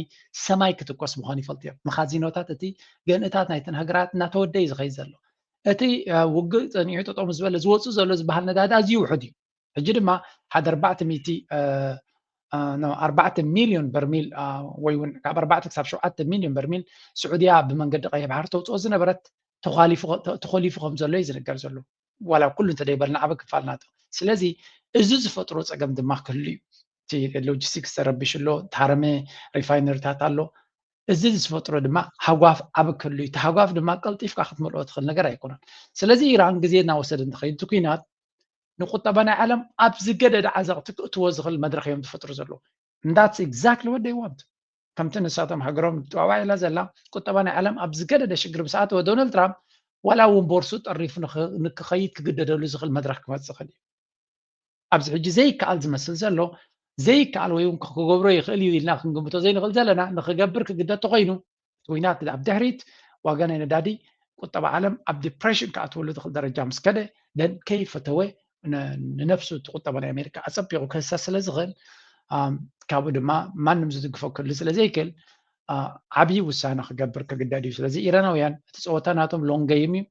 ሰማይ ክትኮስ ምዃኑ ይፈልጡ እዮም። መኻዚኖታት እቲ ገንእታት ናይተን ሃገራት እናተወደ እዩ ዝኸይድ ዘሎ። እቲ ውግእ ፀኒዑ ጠጠው ምስ በለ ዝወፅእ ዘሎ ዝበሃል ነዳዲ ኣዝዩ ውሑድ እዩ። ሕጂ ድማ ሓደ ኣርባዕተ ሚእቲ ኣርባዕተ ሚልዮን በርሚል ወይ እውን ካብ ኣርባዕተ ክሳብ ሸውዓተ ሚልዮን በርሚል ስዑድያ ብመንገዲ ቀይሕ ባሕሪ ተውፅኦ ዝነበረት ተኾሊፉ ከም ዘሎ እዩ ዝንገር ዘሎ። ዋላ ኩሉ እንተደይበልና ዓበ ክፋል ናቶ። ስለዚ እዚ ዝፈጥሮ ፀገም ድማ ክህሉ እዩ። እቲ ሎጂስቲክስ ተረቢሹ ኣሎ፣ ታረመ ሪፋይነሪታት ኣሎ። እዚ ዝፈጥሮ ድማ ሃጓፍ ዓብ ክህሉ እዩ። እቲ ሃጓፍ ድማ ቀልጢፍካ ክትመልኦ ትኽእል ነገር ኣይኮነን። ስለዚ ኢራን ግዜ እናወሰደ እንትኸይድ እቲ ኩናት ንቁጠባ ናይ ዓለም ኣብ ዝገደደ ዓዘቕቲ ክእትዎ ዝኽእል መድረኽ እዮም ዝፈጥሩ ዘለዉ። And that's exactly what they want። ከምቲ ንሳቶም ሃገሮም ጥዋዋ ኢላ ዘላ ቁጠባ ናይ ዓለም ኣብ ዝገደደ ሽግር ብሰኣተወ ዶናልድ ትራምፕ ዋላ እውን ቦርሱ ጠሪፉ ንክኸይድ ክግደደሉ ዝኽእል መድረኽ ክመፅእ ይኽእል እዩ። ኣብዚ ሕጂ ዘይከኣል ዝመስል ዘሎ ዘይከኣል ወይ እውን ክገብሮ ይኽእል እዩ ኢልና ክንግምቶ ዘይንኽእል ዘለና ንክገብር ክግደድ ተኮይኑ ኩናት ኣብ ድሕሪት ዋጋ ናይ ነዳዲ ቁጠባ ዓለም ኣብ ዲፕሬሽን ክኣትወሉ ዝኽእል ደረጃ ምስ ከደ ደን ከይፈተወ ንነብሱ እቲ ቁጠባ ናይ ኣሜሪካ ኣፀቢቑ ክህሰ ስለ ዝኽእል ካብኡ ድማ ማንም ዝድግፎ ክህሉ ስለ ዘይክእል ዓብዪ ውሳነ ክገብር ክግደድ እዩ። ስለዚ ኢራናውያን እቲ ፀወታ ናቶም ሎንግ ገይም እዩ።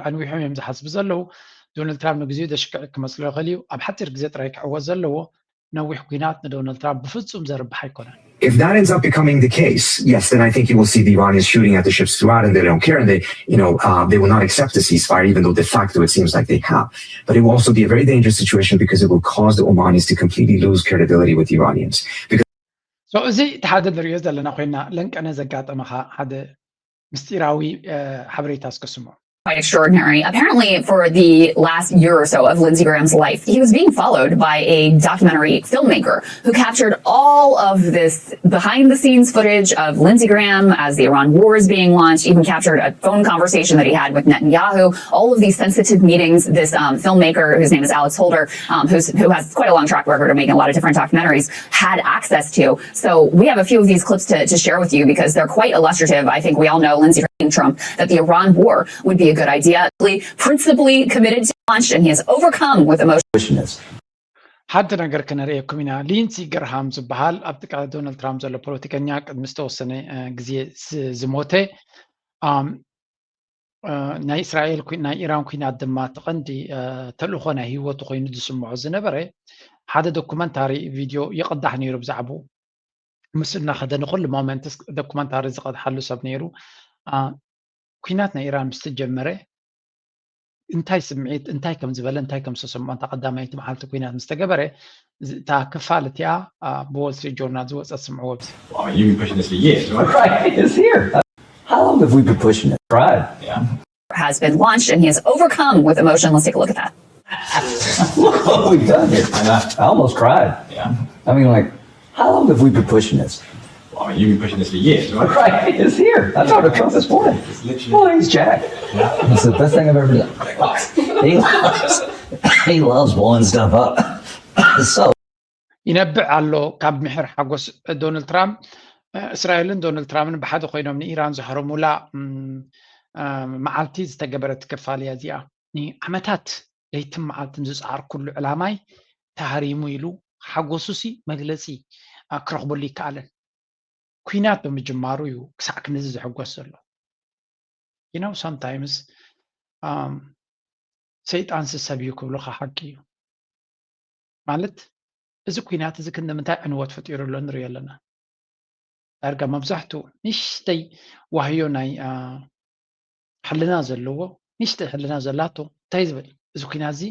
ኣንዊሖም እዮም ዝሓስቡ ዘለዉ። ዶናልድ ትራምፕ ንግዜኡ ዘሽክዕ ክመስሎ ይኽእል እዩ። ኣብ ሓፂር ግዜ ጥራይ ክዕወት ዘለዎ ነዊሕ ኩናት ንዶናልድ ትራምፕ ብፍፁም ዘርብሕ ኣይኮነን። If that ends up becoming the case, yes, then I think you will see the Iranians shooting at the ships throughout, and they don't care, and they, you know, uh, they will not accept the ceasefire, even though de facto it seems like they have. But it will also be a very dangerous situation because it will cause the Omanis to completely lose credibility with the Iranians. Because so እዚ እቲ ሓደ ንሪኦ ዘለና ኮይና ለንቀነ ዘጋጠመኻ ሓደ ምስጢራዊ ሓበሬታ እስከ ስምዑ። quite extraordinary. Apparently, for the last year or so of Lindsey Graham's life, he was being followed by a documentary filmmaker who captured all of this behind the scenes footage of Lindsey Graham as the Iran war is being launched, even captured a phone conversation that he had with Netanyahu, all of these sensitive meetings. This um, filmmaker, whose name is Alex Holder, um, who's, who has quite a long track record of making a lot of different documentaries, had access to. So we have a few of these clips to, to share with you because they're quite illustrative. I think we all know Lindsey Graham, Trump, that the Iran war would be a good idea. Principally committed to launch, and he has overcome with emotion. ሓደ ነገር ክነርእየኩም ኢና። ሊንሲ ገርሃም ዝበሃል ኣብ ጥቃ ዶናልድ ትራምፕ ዘሎ ፖለቲከኛ ቅድሚ ዝተወሰነ ግዜ ዝሞተ፣ ናይ እስራኤል ናይ ኢራን ኩናት ድማ ተቐንዲ ተልእኾ ናይ ህይወቱ ኮይኑ ዝስምዖ ዝነበረ ሓደ ዶኩመንታሪ ቪድዮ ይቕዳሕ ነይሩ። ብዛዕባኡ ምስ እናኸደ ንኩሉ ሞመንትስ ዶኩመንታሪ ዝቐድሓሉ ሰብ ነይሩ። ኩናት ናይ ኢራን ምስ ተጀመረ እንታይ ስምዒት፣ እንታይ ከም ዝበለ፣ እንታይ ከም ዝተሰምዖ፣ እንታ ቀዳማይቲ መዓልቲ ኩናት ምስ ተገበረ፣ እታ ክፋል እቲኣ ብዎል ስትሪት ጆርናል ዝወፀት ስምዕዎ። How long have we been pushing it? Tried. Has been launched and he has overcome with emotion. Let's take a look at that. Look what we've done here. I almost cried. Yeah. I mean, like, how long have we been pushing this? Well, I mean, you've been pushing this for years, right? Right. It's here. I talked to Trump this morning. It's literally. Well, he's Jack. It's the best thing I've ever done. He loves, he loves blowing stuff up. So. ይነብዕ ኣሎ ካብ ምሕር ሓጎስ ዶናልድ ትራምፕ። እስራኤልን ዶናልድ ትራምፕን ብሓደ ኮይኖም ንኢራን ዘሕረሙላ መዓልቲ ዝተገበረት ክፋል እያ እዚኣ። ንዓመታት ለይትን መዓልትን ዝፀዓርኩሉ ዕላማይ ተሃሪሙ ኢሉ ሓጎሱሲ መግለፂ ክረኽበሉ ይከኣልን። ኩናት ብምጅማሩ እዩ ክሳዕ ክንዚ ዝሕጎስ ዘሎ። You know, sometimes ሰይጣንሲ ሰብ እዩ ክብሉኻ ሓቂ እዩ። ማለት እዚ ኩናት እዚ ክንዲ ምንታይ ዕንወት ፈጢሩ ኣሎ ንሪኦ ኣለና። ዳርጋ መብዛሕትኡ ንእሽተይ ዋህዮ ናይ ሕልና ዘለዎ፣ ንእሽተይ ሕልና ዘላቶ እንታይ ዝብል፣ እዚ ኩናት እዚ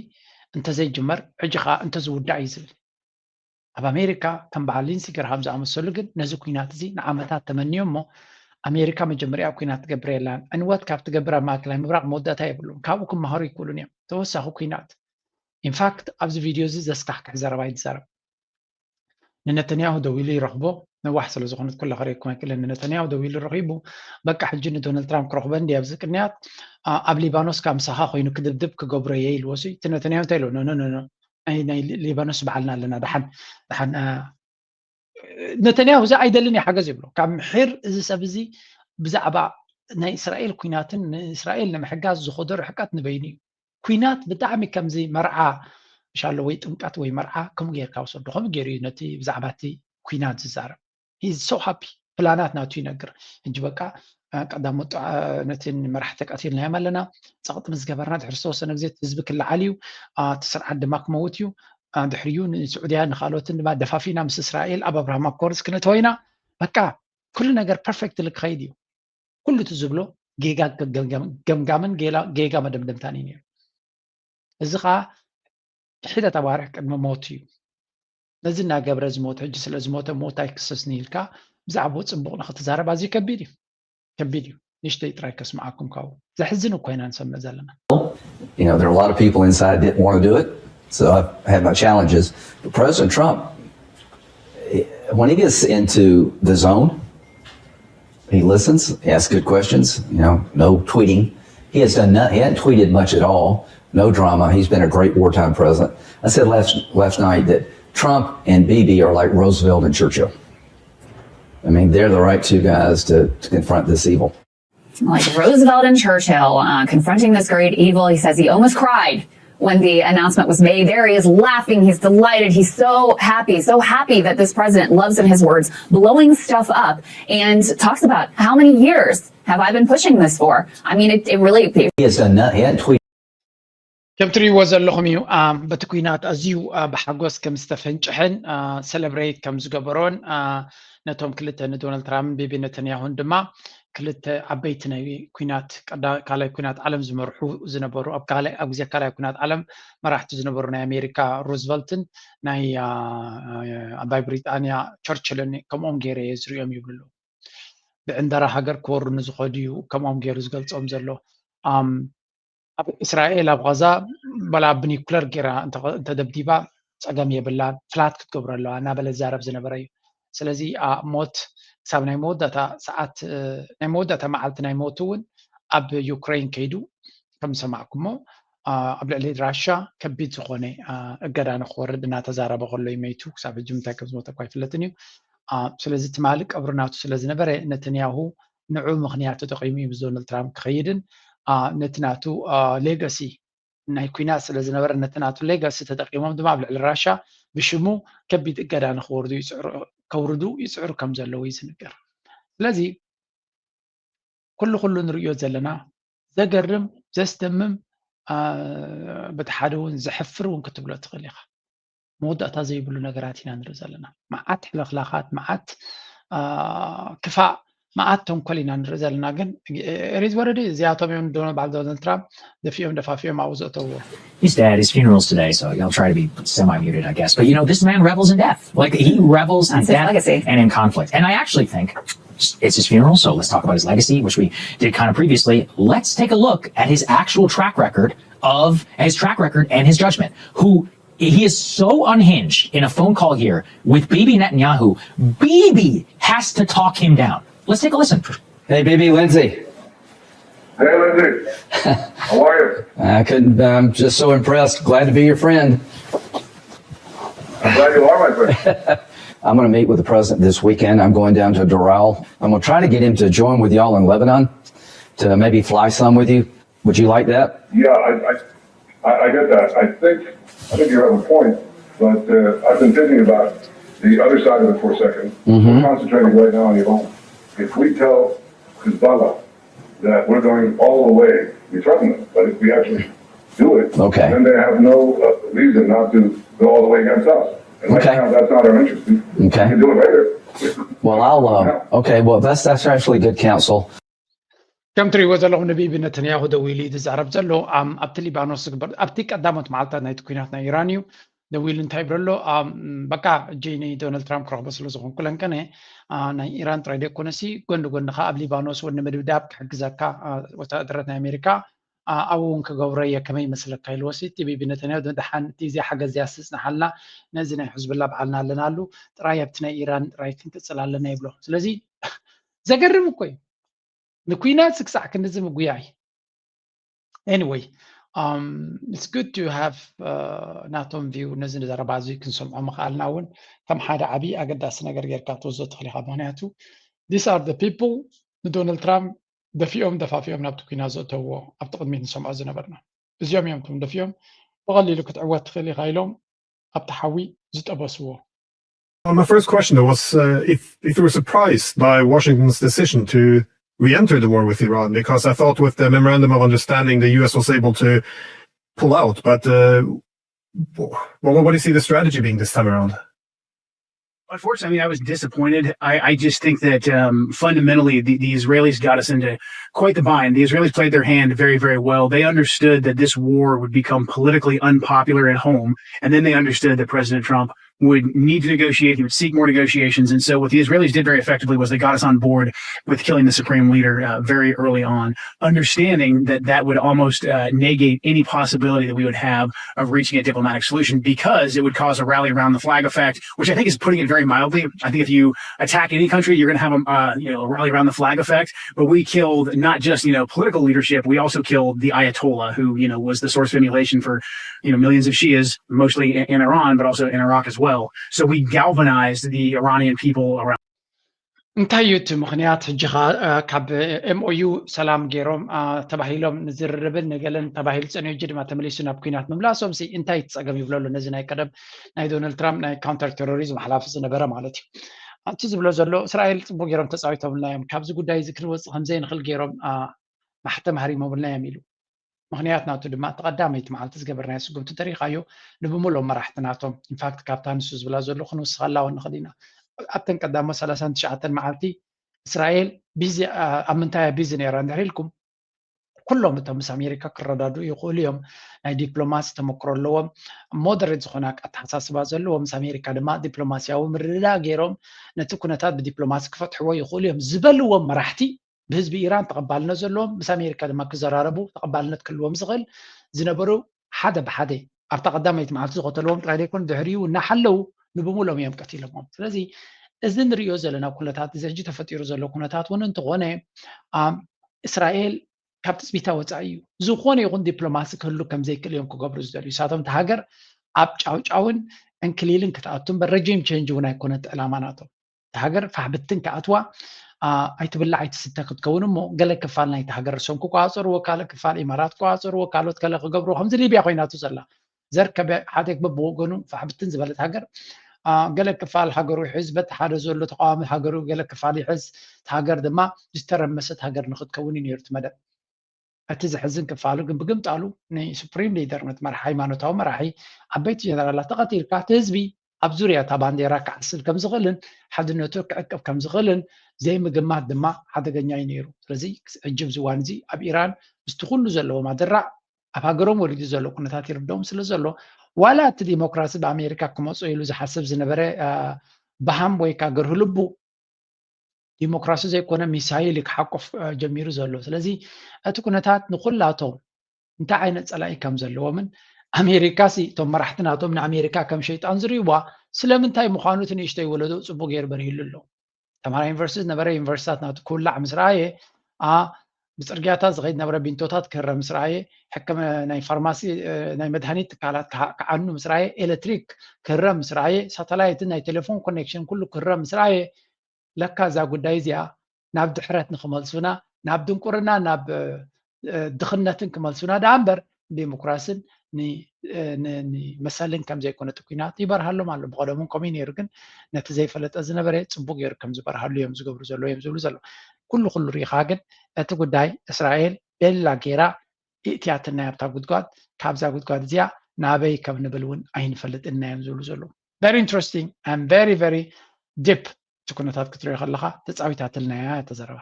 እንተዘይጅመር፣ ሕጂ ኸዓ እንተዝውዳእ እዩ ዝብል። ኣብ ኣሜሪካ ከም በዓል ሊንሲ ገርሃም ዝኣመሰሉ ግን ነዚ ኩናት እዚ ንዓመታት ተመንዮ እሞ ኣሜሪካ መጀመርያ ኩናት ትገብር የላን፣ ዕንወት ካብ ትገብር ኣብ ማእከላይ ምብራቕ መወዳእታ የብሉን፣ ካብኡ ክመሃሩ ይክእሉን እዮም። ተወሳኺ ኩናት። ኢንፋክት ኣብዚ ቪድዮ እዚ ዘስካሕክሕ ዘረባ እዩ ዝዛረብ። ንነተንያሁ ደዊሉ ይረኽቦ። ነዋሕ ስለ ዝኾነት ኩላ ከርእየኩም ኣይክእልን። ንነተንያሁ ደዊሉ ረኺቡ በቃ ሕጂ ንዶናልድ ትራምፕ ክረኽበ እንዲ ኣብዚ ቅንያት ኣብ ሊባኖስ ካብ ምሳኻ ኮይኑ ክድብድብ ክገብሮ እየ ኢልዎ። እቲ ነተንያሁ እንታይ ኢልዎ? ኖ ኖ ኖ ናይ ሊባኖስ ባዕልና ኣለና። ደሓን ደሓን ነተንያሁ እዚ ኣይደልን እዩ ሓገዝ ይብሎ። ካብ ምሕር እዚ ሰብ እዚ ብዛዕባ ናይ እስራኤል ኩናትን ንእስራኤል ንምሕጋዝ ዝኸዶ ርሕቀት ንበይኑ እዩ። ኩናት ብጣዕሚ ከምዚ መርዓ ምሻሎ ወይ ጥምቀት ወይ መርዓ ከምኡ ጌርካ ውሰዶ። ከምኡ ገይሩ እዩ ነቲ ብዛዕባ እቲ ኩናት ዝዛረብ። He's so happy። ፕላናት ናቱ ይነግር። ሕጂ በቃ ቀዳሞት ነቲ መራሕቲ ቀቲልናዮም ኣለና። ጸቕጢ ምስ ገበርና ድሕሪ ዝተወሰነ ግዜ ህዝቢ ክለዓል እዩ። እቲ ስርዓት ድማ ክመውት እዩ። ድሕሪኡ ንስዑድያ ንኻልኦትን ድማ ደፋፊና ምስ እስራኤል ኣብ ኣብርሃም ኣኮርድስ ክነተወ ኢና። በቃ ኩሉ ነገር ፐርፌክትሊ ክኸይድ እዩ። ኩሉ እቲ ዝብሎ ጌጋ ገምጋምን ጌጋ መደምደምታን እዩ ነይሩ። እዚ ኸዓ ሒደት ኣዋርሕ ቅድሚ ሞቱ እዩ። ነዚ እናገብረ ዝሞት ሕጂ ስለ ዝሞተ ሞት ኣይክሰስን ኢልካ ብዛዕባኡ ፅቡቕ ንክትዛረብ ኣዝዩ ከቢድ እዩ። ከቢድ እዩ። ንእሽተይ ጥራይ ከስምዓኩም ካብኡ። ዘሕዝን እኮ ኢና ንሰምዕ ዘለና። You know, there are a lot of people inside didn't want to do it, so I've had my challenges. But President Trump, when he gets into the zone, he listens, he asks good questions, you know, no tweeting. He has done nothing, he hadn't tweeted much at all, no drama. He's been a great wartime president. I said last, last night that Trump and Bibi are like Roosevelt and Churchill. I mean, they're the right two guys to, to confront this evil. Like Roosevelt and Churchill uh, confronting this great evil. He says he almost cried when the announcement was made. There he is laughing. He's delighted. He's so happy, so happy that this president loves, in his words, blowing stuff up and talks about how many years have I been pushing this for? I mean, it, it really. He has done nothing. He hadn't tweeted. ከም ትሪእዎ ዘለኹም እዩ። በቲ ኩናት ኣዝዩ ብሓጎስ ከም ዝተፈንጨሐን ሰለብሬት ከም ዝገበሮን ነቶም ክልተ ንዶናልድ ትራምፕን ቢቢ ነተንያሁን ድማ ክልተ ዓበይቲ ናይ ኩናት ካልኣይ ኩናት ዓለም ዝመርሑ ዝነበሩ ኣብ ካልኣይ ኣብ ግዜ ካልኣይ ኩናት ዓለም መራሕቲ ዝነበሩ ናይ ኣሜሪካ ሩዝቨልትን ናይ ኣባይ ብሪጣንያ ቸርችልን ከምኦም ገይረ እየ ዝሪኦም ይብሉ ኣለዉ። ብዕንደራ ሃገር ክወሩ ንዝኸዱ እዩ ከምኦም ገይሩ ዝገልፆም ዘሎ። ኣብ እስራኤል ኣብ ቐዛ በላ ብኒኩለር ጌራ እንተደብዲባ ጸገም የብላን፣ ፍላት ክትገብሮ ኣለዋ እናበለ ዝዛረብ ዝነበረ እዩ። ስለዚ ሞት ክሳብ ናይ መወዳእታ ሰዓት ናይ መወዳእታ መዓልቲ ናይ ሞቱ እውን ኣብ ዩክሬን ከይዱ ከም ዝሰማዕኩሞ ኣብ ልዕሊ ራሻ ከቢድ ዝኾነ እገዳ ንክወርድ እናተዛረበ ከሎ እዩ መይቱ። ክሳብ ሕጂ ምንታይ ከም ዝሞተ እኳ ኣይፍለጥን እዩ። ስለዚ ትማሊ ቀብሪ ናቱ ስለ ዝነበረ ነተንያሁ ንዑ ምኽንያት ተጠቒሙ እዩ ምስ ዶናልድ ትራምፕ ክኸይድን ነቲ ናቱ ሌጋሲ ናይ ኩናት ስለ ዝነበረ ነቲ ናቱ ሌጋሲ ተጠቒሞም ድማ ኣብ ልዕሊ ራሻ ብሽሙ ከቢድ እገዳ ንክወርዱ ከውርዱ ይፅዕሩ ከም ዘለዉ እዩ ዝንገር። ስለዚ ኩሉ ኩሉ ንርእዮ ዘለና ዘገርም ዘስደምም በቲ ሓደ እውን ዘሕፍር እውን ክትብሎ ትኽእል ኢኻ። መወዳእታ ዘይብሉ ነገራት ኢና ንርኢ ዘለና። መዓት ሕልኽላኻት፣ መዓት ክፋእ፣ መዓት ተንኮል ኢና ንርኢ ዘለና። ግን ሪዝ ወረዲ እዚኣቶም እዮም ዶ በዓል ዶናልድ ትራምፕ ደፊኦም ደፋፊኦም ኣብኡ ዘእተውዎ። He's dead. His funeral's today, so I'll try to be semi-muted, I guess. But you know, this man revels in death. Like he revels in That's his death legacy. and in conflict. And I actually think it's his funeral, so let's talk about his legacy, which we did kind of previously. Let's take a look at his actual track record of his track record and his judgment. Who he is so unhinged in a phone call here with Bibi Netanyahu. Bibi has to talk him down. Let's take a listen. Hey, Bibi, Lindsay. Hey, Lindsay. How are you? I couldn't. I'm just so impressed. Glad to be your friend. I'm glad you are my friend. I'm going to meet with the president this weekend. I'm going down to Doral. I'm going to try to get him to join with y'all in Lebanon, to maybe fly some with you. Would you like that? Yeah, I, I, I get that. I think I think you have a point, but uh, I've been thinking about the other side of it for a 2nd we mm-hmm. We're concentrating right now on Iran. If we tell Hezbollah that we're going all the way, we threaten them. But if we actually do it, okay. Then they have no uh, reason not to go all the way against us. And okay. Right now, that's not our interest. We, okay. We can do it later. Well, I'll. Uh, okay. Well, that's that's actually good counsel. ከም ትሪእዎ ዘለኹም ንቢቢ ነተንያሁ ደዊሉ እዩ ዝዛረብ ዘሎ ኣብቲ ሊባኖስ ዝግበር ኣብቲ ቀዳሞት መዓልታት ናይቲ ኩናት ናይ ኢራን እዩ። ደዊሉ እንታይ ይብሎ ኣሎ? በቃ እጂ ንዶናልድ ትራምፕ ክረኽቦ ስለ ዝኾንኩ ለንቀነ ናይ ኢራን ጥራይ ደይኮነሲ ጎን ንጎን ከዓ ኣብ ሊባኖስ እውን ንምድብዳብ ክሕግዘካ ወታደራት ናይ ኣሜሪካ ኣብኡ እውን ክገብሮ እየ ከመይ ይመስለካ ኢልዎ ሲ እቲ ቢቢ ነተንያሁ ደሓን እቲ እዚኣ ሓገዝ እዚኣ ስፅንሓልና ነዚ ናይ ሕዝብላ በዓልና ኣለናሉ ጥራይ ኣብቲ ናይ ኢራን ጥራይ ክንቅፅል ኣለና ይብሎ። ስለዚ ዘገርም እኮ እዩ። ንኩናት ክሳዕ ክንድዚ ምጉያይ anyway um, it's good to have uh, ናቶም view ነዚ ዘረባ እዚ ክንሰምዖ ምኽኣልና እውን ከም ሓደ ዓብዪ ኣገዳሲ ነገር ጌርካ ትወስዶ ትኽእል ኢኻ። ምክንያቱ these are the people ንዶናልድ ትራምፕ ደፊኦም ደፋፊኦም ናብቲ ኩናት ዘእተውዎ ኣብቲ ቅድሚት ንሰምዖ ዝነበርና እዚኦም እዮም እቶም ደፊኦም ብቐሊሉ ክትዕወት ትኽእል ኢኻ ኢሎም ኣብቲ ሓዊ ዝጠበስዎ። Well, my first question was uh, if, if you were surprised by Washington's decision to re-enter the war with Iran, because I thought with the memorandum of understanding, the U S was able to pull out. But uh, what, what do you see the strategy being this time around? Unfortunately, I mean, I was disappointed. I, I just think that um, fundamentally, the, the Israelis got us into quite the bind. The Israelis played their hand very, very well. They understood that this war would become politically unpopular at home, and then they understood that President Trump would need to negotiate. He would seek more negotiations. And so, what the Israelis did very effectively was they got us on board with killing the supreme leader uh, very early on, understanding that that would almost uh, negate any possibility that we would have of reaching a diplomatic solution because it would cause a rally around the flag effect, which I think is putting it very mildly. I think if you attack any country, you're going to have a uh, you know a rally around the flag effect. But we killed not just you know political leadership; we also killed the Ayatollah, who you know was the source of emulation for you know millions of Shias, mostly in Iran, but also in Iraq as well. So we galvanized the Iranian people around. እንታይ እዩ እቲ ምኽንያት ሕጂ ካብ ኤምኦዩ ሰላም ገይሮም ተባሂሎም ንዝርርብን ንገለን ተባሂሉ ፀኒሑ ሕጂ ድማ ተመሊሱ ናብ ኩናት ምምላሶም ሲ እንታይ ትፀገም ይብለሉ ነዚ ናይ ቀደም ናይ ዶናልድ ትራምፕ ናይ ካውንተር ቴሮሪዝም ሓላፊ ዝነበረ ማለት እዩ። እቲ ዝብሎ ዘሎ እስራኤል ፅቡቅ ገይሮም ተፃዊቶምልና እዮም፣ ካብዚ ጉዳይ እዚ ክንወፅእ ከምዘይንኽእል ገይሮም ማሕተም ሃሪሞምልና እዮም ኢሉ። ምኽንያት ናቱ ድማ እቲ ቀዳመይቲ መዓልቲ ዝገበርናዮ ስጉምቲ እንተሪኢኻዮ ንብምሉኦም መራሕቲ ናቶም ኢንፋክት ካብታ ንሱ ዝብላ ዘሎ ክንውስኸላ እውን ንኽእል ኢና። ኣብተን ቀዳሞት ሰላሳን ትሽዓተን መዓልቲ እስራኤል ቢዚ ኣብ ምንታይ ቢዚ ነይራ እንድሕር ኢልኩም ኩሎም እቶም ምስ ኣሜሪካ ክረዳድኡ ይኽእሉ እዮም። ናይ ዲፕሎማሲ ተመክሮ ኣለዎም፣ ሞደሬት ዝኾነ ኣተሓሳስባ ዘለዎም ምስ ኣሜሪካ ድማ ዲፕሎማሲያዊ ምርድዳእ ገይሮም ነቲ ኩነታት ብዲፕሎማሲ ክፈትሕዎ ይኽእሉ እዮም ዝበልዎም መራሕቲ ብህዝቢ ኢራን ተቐባልነት ዘለዎም፣ ምስ ኣሜሪካ ድማ ክዘራረቡ ተቐባልነት ክህልዎም ዝኽእል ዝነበሩ ሓደ ብሓደ ኣብታ ቀዳመይቲ መዓልቲ ዝቐተልዎም ጥራይ ዘይኮነ ድሕሪኡ እናሓለዉ ንብሙሎም እዮም ቀቲሎሞም። ስለዚ እዚ ንሪኦ ዘለና ኩነታት፣ እዚ ሕጂ ተፈጢሩ ዘሎ ኩነታት እውን እንተኾነ፣ እስራኤል ካብ ትፅቢታ ወፃኢ እዩ። ዝኾነ ይኹን ዲፕሎማሲ ክህሉ ከምዘይክእል እዮም ክገብሩ ዝደልዩ። ንሳቶም እቲ ሃገር ኣብ ጫውጫውን ዕንክሊልን ክትኣቱ እምበር ረጂም ቼንጅ እውን ኣይኮነት ዕላማ ናቶም። እቲ ሃገር ፋሕብትን ክኣትዋ ኣይትብላዕ ኣይትስተ ክትከውን እሞ ገለ ክፋል ናይቲ ሃገር ርእሶም ክቆፃፀርዎ፣ ካልእ ክፋል ኢማራት ክቆፃፀርዎ፣ ካልኦት ከለ ክገብርዎ፣ ከምዚ ሊብያ ኮይናቱ ዘላ ዘርከበ ሓደግ በብወገኑ ፋሕብትን ዝበለት ሃገር ገለ ክፋል ሃገሩ ይሕዝ፣ በቲ ሓደ ዘሎ ተቃዋሚ ሃገሩ ገለ ክፋል ይሕዝ፣ እቲ ሃገር ድማ ዝተረመሰት ሃገር ንክትከውን እዩ ነይሩ እቲ መደብ። እቲ ዘሕዝን ክፋሉ ግን ብግምጣሉ ንሱፕሪም ሊደር ነቲ መራሒ ሃይማኖታዊ መራሒ ዓበይቲ ጀነራላት ተቐቲልካ እቲ ህዝቢ ኣብ ዙርያ እታ ባንዴራ ክዓስል ከምዝኽእልን ሓድነቱ ክዕቅብ ከምዝኽእልን ዘይምግማት ድማ ሓደገኛ እዩ ነይሩ። ስለዚ ሕጂ ኣብዚ እዋን እዚ ኣብ ኢራን ምስቲ ኩሉ ዘለዎም ኣደራዕ ኣብ ሃገሮም ወሪዱ ዘሎ ኩነታት ይርድኦም ስለ ዘሎ ዋላ እቲ ዲሞክራሲ ብኣሜሪካ ክመፅኦ ኢሉ ዝሓስብ ዝነበረ ባሃም ወይ ከዓ ገርሁ ልቡ ዲሞክራሲ ዘይኮነ ሚሳይል እዩ ክሓቁፍ ጀሚሩ ዘሎ። ስለዚ እቲ ኩነታት ንኩላቶም እንታይ ዓይነት ፀላኢ ከም ዘለዎምን ኣሜሪካ ሲ እቶም መራሕቲ ናቶም ንኣሜሪካ ከም ሸይጣን ዝርእይዋ ስለምንታይ ምዃኑ እቲ ንእሽተይ ወለዶ ፅቡቅ ገይሩ በሪህሉ ኣሎ። ተምሃራይ ዩኒቨርሲቲ ዝነበረ ዩኒቨርሲታት ናቱ ክውላዕ ምስ ረኣየ ብፅርግያታት ዝኸይድ ነበረ ቢንቶታት ክህረ ምስ ረኣየ ሕክም ናይ ፋርማሲ ናይ መድሃኒት ትካላት ክዓኑ ምስ ረኣየ ኤሌክትሪክ ክህረ ምስ ረኣየ ሳተላይትን ናይ ቴሌፎን ኮኔክሽን ኩሉ ክህረ ምስ ረኣየ ለካ እዛ ጉዳይ እዚኣ ናብ ድሕረት ንክመልሱና ናብ ድንቁርና ናብ ድኽነትን ክመልሱና ደኣ እምበር ዴሞክራስን ንመሰልን ከም ዘይኮነ እቲ ኩናት ይበርሃሎም ኣሎ። ብቐደሙ እውን ከምኡ ነይሩ፣ ግን ነቲ ዘይፈለጠ ዝነበረ ፅቡቅ ገይሩ ከም ዝበርሃሉ እዮም ዝገብሩ ዘለዉ እዮም ዝብሉ ዘለዉ። ኩሉ ኩሉ ሪኢኻ ግን እቲ ጉዳይ እስራኤል ቤላ ገይራ ይእትያትና ኣብታ ጉድጓድ፣ ካብዛ ጉድጓድ እዚኣ ናበይ ከም ንብል እውን ኣይንፈልጥን ኢና እዮም ዝብሉ ዘለዉ። Very interesting and very very deep እቲ ኩነታት ክትሪኦ ከለኻ ተፃዊታትልና እያ እታ ዘረባ።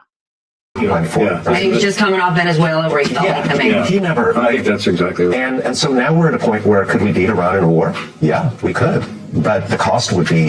He was just coming off Venezuela where he felt like the man. He never. I think that's exactly right. And and so now we're at a point where could we beat Iran in a war? Yeah, we could. But the cost would be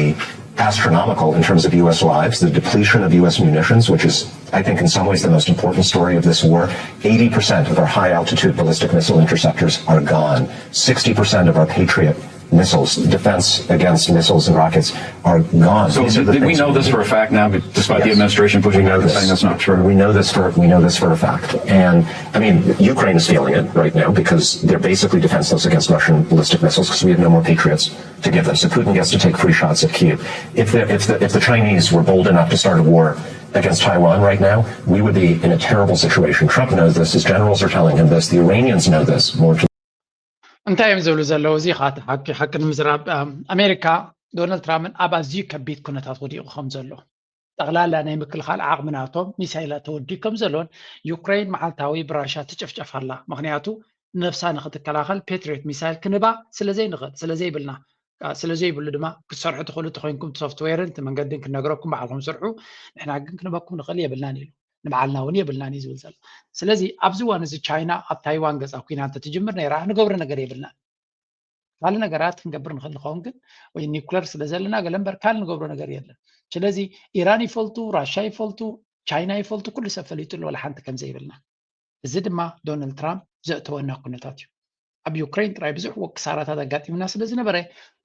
astronomical in terms of U S lives, the depletion of U S munitions, which is, I think, in some ways the most important story of this war. Eighty percent of our high altitude ballistic missile interceptors are gone. Sixty percent of our Patriot missiles, defense against missiles and rockets are gone. So These are the did we things know that this we for a fact now, despite the Yes. administration pushing We know back and this. saying that's not true? We know this for we know this for a fact, and I mean Ukraine is feeling it right now because they're basically defenseless against Russian ballistic missiles because we have no more Patriots to give them. So Putin gets to take free shots at Kyiv. If the if the if the Chinese were bold enough to start a war against Taiwan right now, we would be in a terrible situation. Trump knows this. His generals are telling him this. The Iranians know this. More to እንታይ እዮም ዝብሉ ዘለዉ? እዚ ኸዓ ሓቂ ሓቂ ንምዝራብ ኣም፣ ኣሜሪካ ዶናልድ ትራምፕን ኣብ ኣዝዩ ከቢድ ኩነታት ወዲቑ ከም ዘሎ ጠቕላላ ናይ ምክልኻል ዓቕሚ ናቶም ሚሳይላት ተወዲኡ ከም ዘሎን ዩክሬን መዓልታዊ ብራሻ ትጭፍጨፍ ኣላ፣ ምኽንያቱ ነብሳ ንክትከላኸል ፔትሪዮት ሚሳይል ክንባ ስለ ዘይንኽእል ስለ ዘይብልና ስለ ዘይብሉ ድማ ክትሰርሑ ትኽእሉ ተኮይንኩም ሶፍትዌርን እቲ መንገድን ክንነግረኩም ባዕልኩም ስርሑ፣ ንሕና ግን ክንበኩም ንኽእል የብልናን ኢሉ። ንባዕልና እውን የብልናን እዩ ዝብል ዘሎ። ስለዚ ኣብዚ እዋን እዚ ቻይና ኣብ ታይዋን ገፃ ኩናት እንተትጅምር ነይራ ንገብሮ ነገር የብልናን። ካልእ ነገራት ክንገብር ንኽእል ንኸውን ግን ወይ ኒኩለር ስለ ዘለና ገለ እምበር ካልእ ንገብሮ ነገር የለን። ስለዚ ኢራን ይፈልጡ፣ ራሻ ይፈልጡ፣ ቻይና ይፈልጡ፣ ኩሉ ሰብ ፈሊጡ ኣሎ ዋላ ሓንቲ ከም ዘይብልና። እዚ ድማ ዶናልድ ትራምፕ ዘእተወና ኩነታት እዩ። ኣብ ዩክሬን ጥራይ ብዙሕ ክሳራታት ኣጋጢምና ስለ ዝነበረ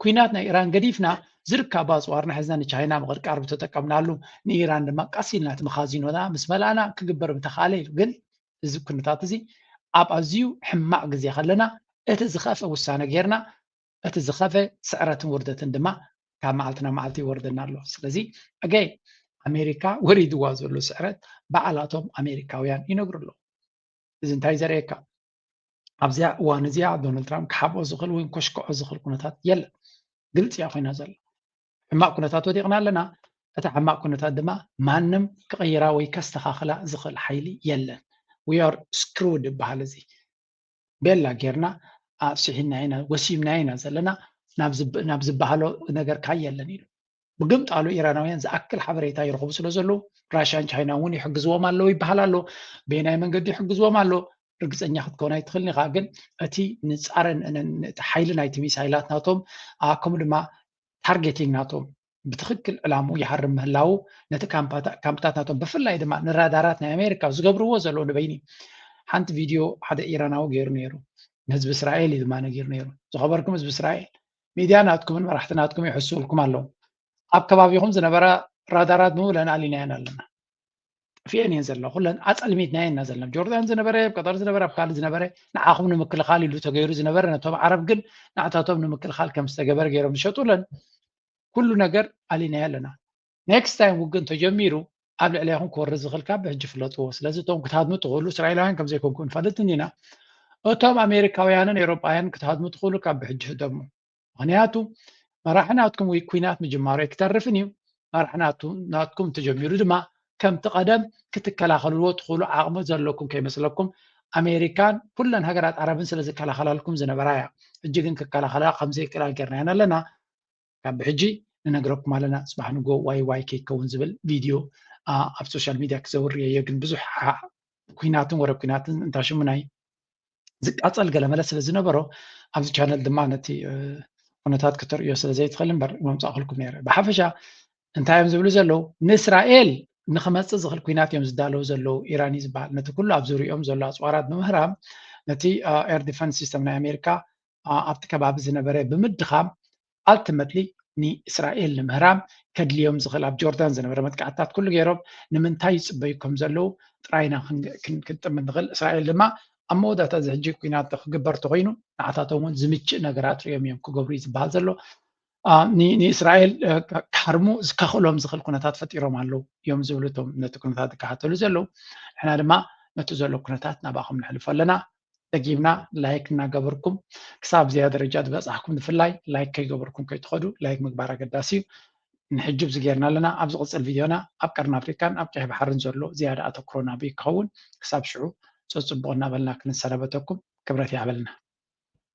ኩናት ናይ ኢራን ገዲፍና ዝርካቡ ኣፅዋርና ሒዝና ንቻይና ምቕርቃር ምተጠቀምናሉ ንኢራን ድማ ቀስ ኢልና እቲ መኻዚኖና ምስ መላእና ክግበር ምተኻእለ ኢሉ። ግን እዚ ኩነታት እዚ ኣብ ኣዝዩ ሕማቕ ግዜ ከለና እቲ ዝኸፍአ ውሳነ ጌርና እቲ ዝኸፈ ስዕረትን ውርደትን ድማ ካብ መዓልቲ ናብ መዓልቲ ይወርደና ኣሎ። ስለዚ ኣገይ ኣሜሪካ ወሪድዋ ዘሎ ስዕረት ባዕላቶም ኣሜሪካውያን ይነግሩ ኣለዉ። እዚ እንታይ ዘርእየካ ኣብዚኣ እዋን እዚኣ ዶናልድ ትራምፕ ክሓብኦ ዝኽእል ወይ ኮሽክዖ ዝኽእል ኩነታት የለን። ግልፂ እያ ኮይና ዘላ። ሕማቕ ኩነታት ወዲቕና ኣለና። እታ ሕማቕ ኩነታት ድማ ማንም ክቕይራ ወይ ከስተኻኽላ ዝኽእል ሓይሊ የለን። We are screwed ይበሃል እዚ። ቤላ ጌርና ኣስሒና ኢና ወሲምና ኢና ዘለና ናብ ዝበሃሎ ነገር ካይ የለን ኢሉ። ብግምጣሉ ኢራናውያን ዝኣክል ሓበሬታ ይረኽቡ ስለ ዘለዉ ራሽያን ቻይና እውን ይሕግዝዎም ኣለዉ ይበሃል ኣሎ። በየናይ መንገዲ ይሕግዝዎም ኣሎ ርግፀኛ ክትከውን ኣይትኽእልን ኢኻ። ግን እቲ ንፃረን እቲ ሓይሊ ናይቲ ሚሳይላት ናቶም ከምኡ ድማ ታርጌቲንግ ናቶም ብትኽክል ዕላምኡ ይሃርም ምህላዉ ነቲ ካምፓታ- ካምፕታት ናቶም ብፍላይ ድማ ንራዳራት ናይ ኣሜሪካ ዝገብርዎ ዘለዉ ንበይኒ ሓንቲ ቪድዮ ሓደ ኢራናዊ ገይሩ ነይሩ። ንህዝቢ እስራኤል እዩ ድማ ነጊሩ ነይሩ። ዝኸበርኩም ህዝቢ እስራኤል፣ ሚድያ ናትኩምን መራሕቲ ናትኩም ይሕስውልኩም ኣለዉ። ኣብ ከባቢኹም ዝነበራ ራዳራት ብምለን ኣሊናየን ኣለና። ጠፊአን እየን ዘለዋ። ኩለን ኣጸልሚትናየን ኢና ዘለና። ኣብ ጆርዳን ዝነበረ፣ ኣብ ቀጠር ዝነበረ፣ ኣብ ካልእ ዝነበረ ንዓኹም ንምክልኻል ኢሉ ተገይሩ ዝነበረ ነቶም ዓረብ ግን ንዓታቶም ንምክልኻል ከም ዝተገበረ ገይሮም ዝሸጡለን። ኩሉ ነገር ኣሊናዮ ኣለና። ኔክስት ታይም ውግእ እንተጀሚሩ ኣብ ልዕሌኹም ክወርድ ዝኽእል ካብ ብሕጂ ፍለጥዎ። ስለዚ እቶም ክትሃድሙ ትኽእሉ እስራኤላውያን ከም ዘይኮንኩም ንፈልጥ እንዲና። እቶም ኣሜሪካውያንን ኤውሮጳውያንን ክትሃድሙ ትኽእሉ ካብ ብሕጂ ህደሙ። ምኽንያቱ መራሒ ናትኩም ወይ ኩናት ምጅማሩ ኣይክተርፍን እዩ። መራሒ ናቱ- ናትኩም እንተጀሚሩ ድማ ከምቲ ቀደም ክትከላኸልዎ ትኽእሉ ዓቕሚ ዘለኩም ከይመስለኩም። ኣሜሪካን ኩለን ሃገራት ዓረብን ስለ ዝከላኸላልኩም ዝነበራ እያ። ሕጂ ግን ክከላኸላ ከም ዘይክእላ ጌርናየን ኣለና። ካብ ብሕጂ ንነግረኩም ኣለና። ጽባሕ ንጎ ዋይ ዋይ ከይከውን ዝብል ቪድዮ ኣብ ሶሻል ሚድያ ክዘውር እየ። ግን ብዙሕ ኩናትን ወረ ኩናትን እንታሽሙ ናይ ዝቃጸል ገለመለ ስለ ዝነበሮ ኣብዚ ቻነል ድማ ነቲ ኩነታት ክተርእዮ ስለ ዘይትኽእል እምበር መምጻእኩልኩም ነይረ። ብሓፈሻ እንታይ እዮም ዝብሉ ዘለዉ? ንእስራኤል ንክመጽእ ዝኽእል ኩናት እዮም ዝዳለዉ ዘለዉ። ኢራን እዩ ዝበሃል ነቲ ኩሉ ኣብ ዙሪኦም ዘሎ ኣፅዋራት ብምህራም ነቲ ኤር ዲፈንስ ሲስተም ናይ ኣሜሪካ ኣብቲ ከባቢ ዝነበረ ብምድኻም ኣልቲመትሊ ንእስራኤል ንምህራም ከድልዮም ዝኽእል ኣብ ጆርዳን ዝነበረ መጥቃዕትታት ኩሉ ገይሮም ንምንታይ ይፅበዩ ከም ዘለዉ ጥራይና ክንጥምት ንኽእል። እስራኤል ድማ ኣብ መወዳእታ እዚ ሕጂ ኩናት ክግበር ተኮይኑ ንዓታቶም እውን ዝምችእ ነገራት ሪኦም እዮም ክገብሩ እዩ ዝበሃል ዘሎ። ንእስራኤል ክሃርሙ ዝከኽእሎም ዝኽእል ኩነታት ፈጢሮም ኣለዉ እዮም ዝብሉ እቶም ነቲ ኩነታት ዝከታተሉ ዘለዉ። ንሕና ድማ ነቲ ዘሎ ኩነታት ናባኹም ነሕልፎ ኣለና። ደጊምና ላይክ እናገበርኩም ክሳብ እዚኣ ደረጃ ዝበፃሕኩም ብፍላይ ላይክ ከይገበርኩም ከይትኸዱ። ላይክ ምግባር ኣገዳሲ እዩ። ንሕጂ ብዚ ጌርና ኣለና። ኣብ ዝቕፅል ቪድዮና ኣብ ቀርኒ ኣፍሪካን ኣብ ቀይሕ ባሕርን ዘሎ ዝያዳ ኣተኩሮና ኣበይ ክኸውን ክሳብ ሽዑ ፀፅቡቕ እናበልና ክንሰናበተኩም ክብረት ይሃበልና።